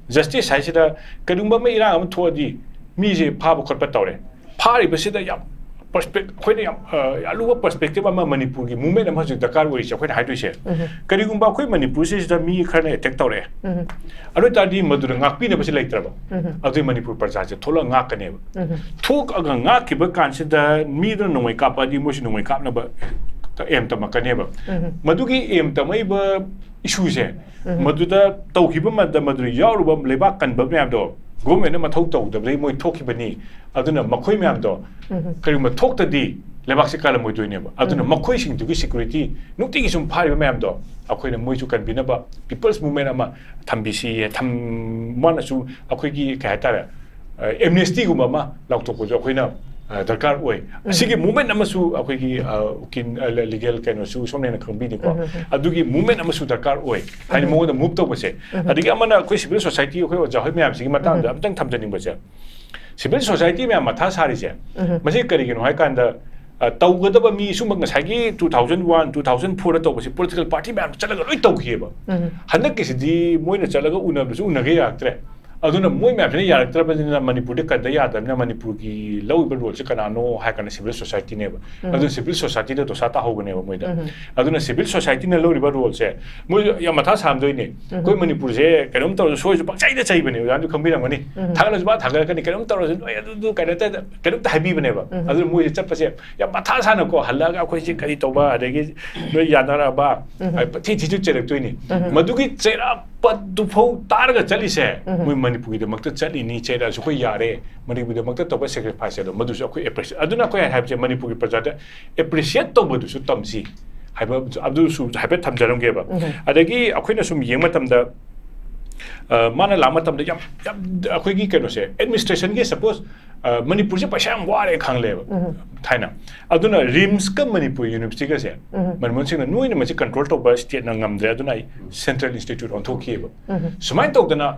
ꯖꯁꯇꯤꯁ ꯍꯥꯏꯁꯤꯗ ꯀꯔꯤꯒꯨꯝꯕ ꯑꯃ ꯏꯔꯥꯡ ꯑꯃ ꯊꯣꯛꯑꯗꯤ ꯃꯤꯁꯦ ꯐꯥꯕ ꯈꯣꯠꯄ ꯇꯧꯔꯦ꯫ ꯐꯥꯔꯤꯕꯁꯤꯗ ꯌꯥꯝ ꯄꯔꯁꯄꯦꯛ-, ꯑꯩꯈꯣꯏꯅ ꯌꯥꯝ, ꯑ, ꯑꯔꯨꯕ ꯄꯔꯁꯄꯦꯛꯇꯤꯞ ꯑꯃ ꯃꯅꯤꯄꯨꯔꯒꯤ ꯃꯨꯞꯃꯦꯟ ꯑꯃ ꯍꯧꯖꯤꯛ ꯗꯔꯀꯥꯔ ꯑꯣꯏꯔꯤꯁꯦ ꯑꯩꯈꯣꯏꯅ ꯍꯥꯏꯗꯣꯏꯁꯦ꯫ ꯀꯔꯤꯒꯨꯝꯕ ꯑꯩꯈꯣꯏ ꯃꯅꯤꯄꯨꯔꯁꯤꯗ ꯃꯤ ꯈꯔꯅ ꯑꯦꯇꯦꯛ ꯇꯧꯔꯛꯑꯦ, ꯑꯗꯨ ꯑꯣꯏ ꯇꯥꯔꯗꯤ ꯃꯗꯨꯗ ꯉꯥꯛꯄꯤꯅꯕꯁꯦ ꯂꯩꯇ꯭ꯔꯕ, ꯑꯗꯨꯗꯤ ꯃꯅꯤꯄꯨꯔ ꯄ꯭ꯔꯖꯥꯁꯦ ꯊꯣꯛꯂꯛꯑ ꯉꯥꯛꯀꯅꯦꯕ꯫ ꯊꯣꯛꯑꯒ ꯉꯥꯛꯈꯤꯕ ꯀꯥꯟꯁꯤꯗ ꯃꯤꯗꯨꯅ ꯅꯣꯡꯃꯩ ꯀꯥꯞꯄꯛꯑꯗꯤ ꯃꯣꯏꯁꯨ ꯅꯣꯡꯃꯩ ꯀꯥꯞꯅꯕ ꯑꯦꯝ ꯇꯝꯃꯛꯀꯅꯦꯕ꯫ ꯃꯗꯨꯒꯤ ꯑꯦꯝ ꯇꯝꯃꯛꯏꯕ ꯏꯁꯨꯁꯦ, ꯃꯗꯨꯗ ꯇꯧꯈꯤꯕ ꯃꯇꯝꯗ ꯃꯗꯨꯗ ꯌꯥꯎꯔꯨꯕ ꯂꯩꯕꯥꯛ ꯀꯟꯕ ꯃꯌꯥꯝꯗꯣ, ꯒꯣꯔꯃꯦꯟꯅ ꯃꯊꯧ ꯇꯧꯗꯕꯗꯒꯤ ꯃꯣꯏ ꯊꯣꯛꯈꯤꯕꯅꯤ꯫ ꯑꯗꯨꯅ ꯃꯈꯣꯏ ꯃꯌꯥꯝꯗꯣ ꯀꯔꯤꯒꯨꯝꯕ ꯊꯣꯛꯇꯗꯤ ꯂꯩꯕꯥꯛꯁꯦ ꯀꯜꯂꯝꯃꯣꯏꯗꯣꯏꯅꯦꯕ꯫ ꯑꯗꯨꯅ ꯃꯈꯣꯏꯁꯤꯡꯗꯨꯒꯤ ꯁꯦꯀ꯭ꯌꯨꯔꯤꯇꯤ ꯅꯨꯡꯇꯤꯒꯤ ꯁꯨꯝ ꯐꯥꯔꯤꯕ ꯃꯌꯥꯝꯗꯣ ꯑꯩꯈꯣꯏꯅ ꯃꯣꯏꯁꯨ ꯀꯟꯕꯤꯅꯕ ꯄꯤꯄꯜꯁ ꯃꯨꯞꯃꯦꯟ ꯑꯃ ꯊꯝꯕꯤꯁꯤ, ꯊꯝ-, ꯃꯥꯅꯁꯨ ꯑꯩꯈꯣꯏꯒꯤ ꯀꯩ ꯍꯥꯏꯇꯥꯔꯦ, ꯑꯦꯝꯅꯦꯁꯇꯤꯒꯨꯝꯕ ꯑꯃ ꯂꯥꯎꯊꯣꯛꯄꯁꯨ ꯑꯩꯈꯣꯏꯅ ꯑ, ꯗꯔꯀꯥꯔ ꯑꯣꯏ꯫ ꯑꯁꯤꯒꯤ movement ꯑꯃꯁꯨ ꯑꯩꯈꯣꯏꯒꯤ, ꯑ, ꯎꯀꯤꯜ, ꯑ, legal ꯀꯩꯅꯣꯁꯨ ꯁꯣꯝꯅ ꯍꯦꯟꯅ ꯈꯪꯕꯤꯅꯤꯀꯣ꯫ ꯑꯗꯨꯒꯤ movement ꯑꯃꯁꯨ ꯗꯔꯀꯥꯔ ꯑꯣꯏ꯫ ꯍꯥꯏꯗꯤ ꯃꯉꯣꯟꯗ move ꯇꯧꯕꯁꯦ꯫ ꯑꯗꯒꯤ ꯑꯃꯅ ꯑꯩꯈꯣꯏ civil society, ꯑꯩꯈꯣꯏ ꯑꯣꯖꯥ ꯍꯣꯏ ꯃꯌꯥꯝꯁꯤꯒꯤ ꯃꯇꯥꯡꯗ ꯑꯃꯇꯪ ꯊꯝꯖꯅꯤꯡꯕꯁꯦ, civil society ꯃꯌꯥꯝ ꯃꯊꯥ ꯁꯥꯔꯤꯁꯦ, ꯃꯁꯤ ꯀꯔꯤꯒꯤꯅꯣ ꯍꯥꯏ ꯀꯥꯟꯗ, ꯑ, ꯇꯧꯒꯗꯕ ꯃꯤ ꯁꯨꯝꯕ ꯉꯁꯥꯏꯒꯤ two thousand one, two thousand four ꯗ ꯇꯧꯕꯁꯤ political party ꯃꯌꯥꯝ ꯆꯠꯂꯒ ꯂꯣꯏ ꯇꯧꯈꯤꯑꯕ꯫ ꯍꯟꯗꯛꯀꯤꯁꯤꯗꯤ ꯃꯣꯏꯅ ꯆꯠꯂꯒ ꯎꯅꯕꯁꯨ ꯎꯅꯒꯦ ꯌꯥꯔꯛꯇ꯭ꯔꯦ꯫ ꯑꯗꯨꯅ ꯃꯣꯏ ꯃꯌꯥꯝꯁꯤꯅ ꯌꯥꯔꯛꯇ꯭ꯔꯕꯅꯤꯅ ꯃꯅꯤꯄꯨꯔꯗ ꯀꯟꯗ ꯌꯥꯗꯕꯅꯤꯅ ꯃꯅꯤꯄꯨꯔꯒꯤ ꯂꯧꯔꯤꯕ role ꯁꯦ ꯀꯅꯥꯅꯣ ꯍꯥꯏ ꯀꯥꯟꯗ civil society ꯅꯦꯕ꯫ ꯑꯗꯨꯅ civil society ꯗ ꯗꯣꯁꯥ ꯇꯥꯍꯧꯕꯅꯦꯕ ꯃꯣꯏꯗ꯫ ꯑꯗꯨꯅ civil society ꯅ ꯂꯧꯔꯤꯕ role ꯁꯦ ꯃꯣꯏ ꯌꯥꯝ ꯃꯊꯥ ꯁꯥꯔꯝꯗꯣꯏꯅꯦ꯫ ꯑꯩꯈꯣꯏ ꯃꯅꯤꯄꯨꯔꯁꯦ ꯀꯩꯅꯣꯝ ꯇꯧꯔꯁꯨ ꯁꯣꯏꯔꯁꯨ ꯄꯪꯆꯩꯗ ꯆꯩꯕꯅꯦ, ꯑꯣꯖꯥꯁꯨ ꯈꯪꯕꯤꯔꯝꯒꯅꯤ꯫ ꯊꯥꯒꯠꯂꯁꯨ ꯄꯪꯊꯥ ꯊꯥꯒꯠꯂꯛꯀꯅꯤ, ꯀꯩꯅꯣꯝ ꯇꯧꯔꯁꯨ ꯅꯣꯏ ꯑꯗꯨꯗꯨ ꯀꯩꯅꯣꯝꯇ, ꯀꯩꯅꯣꯝꯇ ꯍꯥꯏꯕꯤꯕꯅꯦꯕ꯫ ꯑꯗꯨꯅ ꯃꯣꯏꯁꯦ ꯆꯠꯄꯁꯦ ꯌꯥꯝ ꯃꯊꯥ ꯁꯥꯅꯀꯣ ꯍꯜꯂꯛꯑꯒ ꯑꯩꯈꯣꯏꯁꯦ ꯀꯔꯤ ꯇꯧꯕ, ꯑꯗꯒꯤ ꯅꯣꯏ ꯌꯥꯅꯔꯛꯑꯕ, ꯊꯤ ꯊꯤꯁꯨ ꯆꯩꯔꯛꯇꯣꯏꯅꯤ꯫ ꯃꯗꯨꯒꯤ ꯆꯩꯔꯛꯄꯗꯨꯐꯥꯎ ꯇꯥꯔꯒ ꯆꯠꯂꯤꯁꯦ ꯃꯣꯏ ꯃꯅꯤꯄꯨꯔꯒꯤꯗꯃꯛꯇ ꯆꯠꯂꯤꯅꯤ, ꯆꯩꯔꯛꯑꯁꯨ ꯑꯩꯈꯣꯏ ꯌꯥꯔꯦ, ꯃꯅꯤꯄꯨꯔꯒꯤꯗꯃꯛꯇ ꯇꯧꯕ sacrifice ꯑꯗꯣ ꯃꯗꯨꯁꯨ ꯑꯩꯈꯣꯏ appreciate, ꯑꯗꯨꯅ ꯑꯩꯈꯣꯏ ꯍꯥꯏꯕꯁꯦ ꯃꯅꯤꯄꯨꯔꯒꯤ ꯄ꯭ꯔꯖꯥꯗ appreciate ꯇꯧꯕꯗꯨꯁꯨ ꯇꯝꯁꯤ ꯍꯥꯏꯕ ꯑꯗꯨꯁꯨ ꯍꯥꯏꯐꯦꯠ ꯊꯝꯖꯔꯝꯒꯦꯕ꯫ ꯑꯗꯒꯤ ꯑꯩꯈꯣꯏꯅ ꯁꯨꯝ ꯌꯦꯡꯕ ꯃꯇꯝꯗ, ꯑ, ꯃꯥꯅ ꯂꯥꯛꯄ ꯃꯇꯝꯗ ꯌꯥꯝ, ꯌꯥꯝ ꯑꯩꯈꯣꯏꯒꯤ ꯀꯩꯅꯣꯁꯦ administration ꯒꯤ suppose, ꯑ, ꯃꯅꯤꯄꯨꯔꯁꯦ ꯄꯩꯁꯥ ꯌꯥꯝ ꯋꯥꯔꯦ ꯈꯪꯂꯦꯕ ꯊꯥꯏꯅ꯫ ꯑꯗꯨꯅ RIMS ꯀ ꯃꯅꯤꯄꯨꯔ University ꯒꯁꯦ ꯃꯅꯃꯣꯍꯟ ꯁꯤꯡꯅ ꯅꯣꯏꯅ ꯃꯁꯤ control ꯇꯧꯕ state ꯅ ꯉꯝꯗ꯭ꯔꯦ, ꯑꯗꯨꯅ ꯑꯩ central institute ꯑꯣꯟꯊꯣꯛꯈꯤꯑꯕ꯫ ꯁꯨꯃꯥꯏꯅ ꯇꯧꯗꯅ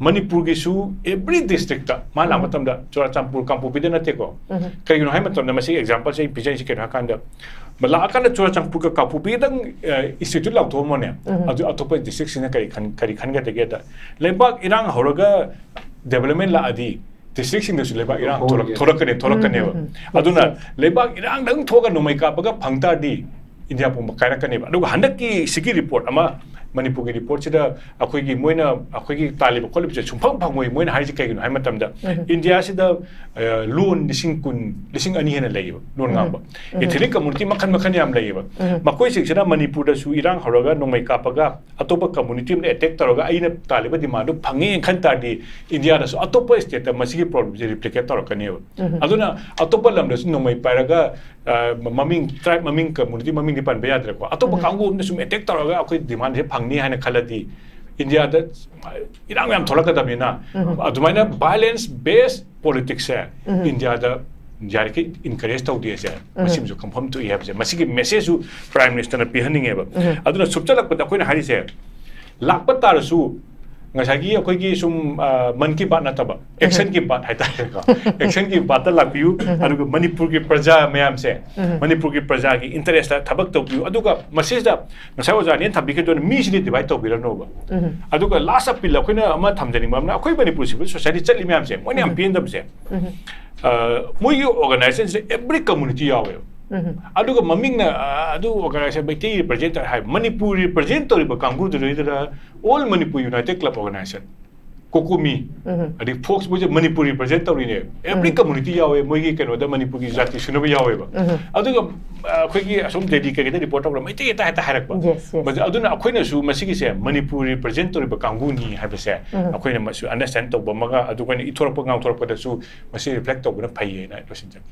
ꯃꯅꯤꯄꯨꯔꯒꯤꯁꯨ every district ꯇ ꯃꯥ ꯂꯥꯛꯄ ꯃꯇꯝꯗ ꯆꯨꯔꯥꯆꯥꯟꯄꯨꯔ, ꯀꯥꯡꯄꯣꯛꯄꯤꯗ ꯅꯠꯇꯦꯀꯣ꯫ ꯀꯩꯒꯤꯅꯣ ꯍꯥꯏꯕ ꯃꯇꯝꯗ ꯃꯁꯤꯒꯤ example ꯁꯦ ꯑꯩ ꯄꯤꯖꯔꯤꯁꯦ ꯀꯩꯅꯣ ꯍꯥꯏ ꯀꯥꯟꯗ, ꯂꯥꯛꯑꯀꯥꯟꯗ ꯆꯨꯔꯥꯆꯥꯟꯄꯨꯔꯒ ꯀꯥꯡꯄꯣꯛꯄꯤꯗꯪ, ꯑ, institute ꯂꯥꯎꯊꯣꯛꯑꯝꯃꯣꯅꯦ꯫ ꯑꯗꯨ ꯑꯇꯣꯞꯄ district ꯁꯤꯡꯅ ꯀꯔꯤ ꯈꯟ-, ꯀꯔꯤ ꯈꯟꯒꯗꯒꯦꯗ, ꯂꯩꯕꯥꯛ ꯏꯔꯥꯡ ꯍꯧꯔꯒ development ꯂꯥꯛꯑꯗꯤ district ꯁꯤꯡꯗꯁꯨ ꯂꯩꯕꯥꯛ ꯏꯔꯥꯡ ꯊꯣꯛꯂꯛ-, ꯊꯣꯛꯂꯛꯀꯅꯤ, ꯊꯣꯛꯂꯛꯀꯅꯦꯕ꯫ ꯑꯗꯨꯅ ꯂꯩꯕꯥꯛ ꯏꯔꯥꯡꯗꯪ ꯊꯣꯛꯑꯒ ꯅꯣꯡꯃꯩ ꯀꯥꯞꯄꯒ ꯐꯪ ꯇꯥꯔꯗꯤ ꯏꯟꯗꯤꯌꯥ ꯄꯨꯝꯕ ꯀꯥꯏꯔꯛꯀꯅꯦꯕ꯫ ꯑꯗꯨꯒ ꯍꯟꯗꯛꯀꯤ ꯁꯤꯒꯤ report ꯑꯃ, ꯃꯅꯤꯄꯨꯔꯒꯤ report ꯁꯤꯗ ꯑꯩꯈꯣꯏꯒꯤ ꯃꯣꯏꯅ ꯑꯩꯈꯣꯏꯒꯤ ꯇꯥꯜꯂꯤꯕ ꯈꯣꯠꯂꯤꯕꯁꯦ ꯁꯨꯡꯐꯪ ꯐꯪꯉꯣꯏ꯫ ꯃꯣꯏꯅ ꯍꯥꯏꯁꯦ ꯀꯩꯒꯤꯅꯣ ꯍꯥꯏꯕ ꯃꯇꯝꯗ, ꯏꯟꯗꯤꯌꯥꯁꯤꯗ, ꯑ, loan ꯂꯤꯁꯤꯡ ꯀꯨꯟ, ꯂꯤꯁꯤꯡ ꯑꯅꯤ ꯍꯦꯟꯅ ꯂꯩꯌꯦꯕ loan ꯉꯥꯡꯕ꯫ Ethnic community ꯃꯈꯜ ꯃꯈꯜ ꯌꯥꯝ ꯂꯩꯌꯦꯕ꯫ ꯃꯈꯣꯏꯁꯤꯡꯁꯤꯅ ꯃꯅꯤꯄꯨꯔꯗꯁꯨ ꯏꯔꯥꯡ ꯍꯧꯔꯒ ꯅꯣꯡꯃꯩ ꯀꯥꯞꯄꯒ ꯑꯇꯣꯞꯄ community ꯑꯃꯅ attack ꯇꯧꯔꯒ ꯑꯩꯅ ꯇꯥꯜꯂꯤꯕ demand ꯗꯨ ꯐꯪꯉꯦ ꯈꯟ ꯇꯥꯔꯗꯤ ꯏꯟꯗꯤꯌꯥꯗꯁꯨ ꯑꯇꯣꯞꯄ state ꯇ ꯃꯁꯤꯒꯤ problem ꯁꯦ replicate ꯇꯧꯔꯛꯀꯅꯦꯕ꯫ ꯑꯗꯨꯅ ꯑꯇꯣꯞꯄ ꯂꯝꯗꯁꯨ ꯅꯣꯡꯃꯩ ꯄꯥꯏꯔꯒ, ꯑ, ꯃꯃꯤꯡ, tribe ꯃꯃꯤꯡ, community ꯃꯃꯤꯡꯗꯤ ꯄꯟꯕ ꯌꯥꯗ꯭ꯔꯦꯀꯣ, ꯑꯇꯣꯞꯄ ꯀꯥꯡꯕꯨ ꯑꯃꯅ ꯁꯨꯝ attack ꯇꯧꯔꯒ ꯑꯩꯈꯣꯏ demand ꯁꯦ ꯐꯪꯅꯤ ꯍꯥꯏꯅ ꯈꯜꯂꯗꯤ ꯏꯟꯗꯤꯌꯥꯗ ꯏꯔꯥꯡ ꯌꯥꯝ ꯊꯣꯛꯂꯛꯀꯗꯕꯅꯤꯅ ꯑꯗꯨꯃꯥꯏꯅ violence based politics ꯁꯦ ꯏꯟꯗꯤꯌꯥꯗ ꯌꯥꯔꯤꯈꯩ encourage ꯇꯧꯗꯦꯁꯦ, ꯃꯁꯤꯃꯁꯨ ꯈꯪꯐꯝ ꯊꯣꯛꯏ ꯍꯥꯏꯕꯁꯦ, ꯃꯁꯤꯒꯤ message ꯁꯨ Prime Minister ꯅ ꯄꯤꯍꯟꯅꯤꯡꯉꯦꯕ꯫ ꯑꯗꯨꯅ ꯁꯨꯞꯆꯜꯂꯛꯄꯗ ꯑꯩꯈꯣꯏꯅ ꯍꯥꯏꯔꯤꯁꯦ, ꯂꯥꯛꯄ ꯇꯥꯔꯁꯨ ꯉꯁꯥꯏꯒꯤ ꯑꯩꯈꯣꯏꯒꯤ ꯁꯨꯝ, ꯑ, ꯃꯟ ꯀꯤ ꯕꯥꯠ ꯅꯠꯇꯕ, action ꯒꯤ ꯕꯥꯠ ꯍꯥꯏꯇꯥꯔꯦꯀꯣ꯫ Action ꯒꯤ ꯕꯥꯠꯇ ꯂꯥꯛꯄꯤꯌꯨ, ꯑꯗꯨꯒ ꯃꯅꯤꯄꯨꯔꯒꯤ ꯄ꯭ꯔꯖꯥ ꯃꯌꯥꯝꯁꯦ, ꯃꯅꯤꯄꯨꯔꯒꯤ ꯄ꯭ꯔꯖꯥꯒꯤ interest ꯇ ꯊꯕꯛ ꯇꯧꯕꯤꯌꯨ, ꯑꯗꯨꯒ ꯃꯁꯤꯗ ꯉꯁꯥꯏ ꯑꯣꯖꯥꯅꯦꯅ ꯊꯝꯕꯤꯈꯤꯕꯗꯨꯅ ꯃꯤꯁꯤꯗꯤ divide ꯇꯧꯕꯤꯔꯅꯣꯕ꯫ ꯑꯗꯨꯒ last appeal ꯑꯩꯈꯣꯏꯅ ꯑꯃ ꯊꯝꯖꯅꯤꯡꯕ ꯑꯃꯅ, ꯑꯩꯈꯣꯏ ꯃꯅꯤꯄꯨꯔ civil society ꯆꯠꯂꯤ ꯃꯌꯥꯝꯁꯦ, ꯃꯣꯏꯅ ꯌꯥꯝ ꯄꯦꯟꯗꯕꯁꯦ, ꯑ, ꯃꯣꯏꯒꯤ organization ꯁꯦ every community ꯌꯥꯎꯋꯦꯕ꯫ ꯑꯗꯨꯒ ꯃꯃꯤꯡꯅ, ꯑ, ꯑꯗꯨ organization ꯃꯩꯇꯩ represent ꯇꯧꯔꯦ ꯍꯥꯏ, ꯃꯅꯤꯄꯨꯔ represent ꯇꯧꯔꯤꯕ ꯀꯥꯡꯕꯨꯗꯨꯗꯩꯗꯨꯗ All Manipur United Club Organization, COCOMI, ꯑꯗꯩ ꯐꯣꯛꯁ, ꯃꯣꯏꯁꯦ ꯃꯅꯤꯄꯨꯔ represent ꯇꯧꯔꯤꯅꯦ꯫ Every community ꯌꯥꯎꯋꯦ, ꯃꯣꯏꯒꯤ ꯀꯩꯅꯣꯗ ꯃꯅꯤꯄꯨꯔꯒꯤ ꯖꯥꯇꯤ ꯁꯨꯅꯕ ꯌꯥꯎꯋꯦꯕ꯫ ꯑꯗꯨꯒ, ꯑ, ꯑꯩꯈꯣꯏꯒꯤ ꯑꯁꯣꯝ ꯗꯦꯜꯂꯤ ꯀꯩꯀꯩꯗ report ꯇꯧꯕꯗ ꯃꯩꯇꯩ ꯍꯦꯛꯇ, ꯍꯦꯛꯇ ꯍꯥꯏꯔꯛꯄ꯫ Yes, yes. ꯃꯗꯨ-, ꯑꯗꯨꯅ ꯑꯩꯈꯣꯏꯅꯁꯨ ꯃꯁꯤꯒꯤꯁꯦ ꯃꯅꯤꯄꯨꯔ represent ꯇꯧꯔꯤꯕ ꯀꯥꯡꯕꯨꯅꯤ ꯍꯥꯏꯕꯁꯦ ꯑꯩꯈꯣꯏꯅ ꯃꯁꯨ understand ꯇꯧꯕ ꯑꯃꯒ, ꯑꯗꯨꯒ ꯑꯩꯈꯣꯏꯅ ꯏꯊꯣꯔꯛꯄ ꯉꯥꯡꯊꯣꯔꯛꯄꯗꯁꯨ ꯃꯁꯤ reflect ꯇꯧꯕꯅ ꯐꯩꯌꯦꯅ ꯂꯣꯏꯁꯤꯟꯖꯒꯦ꯫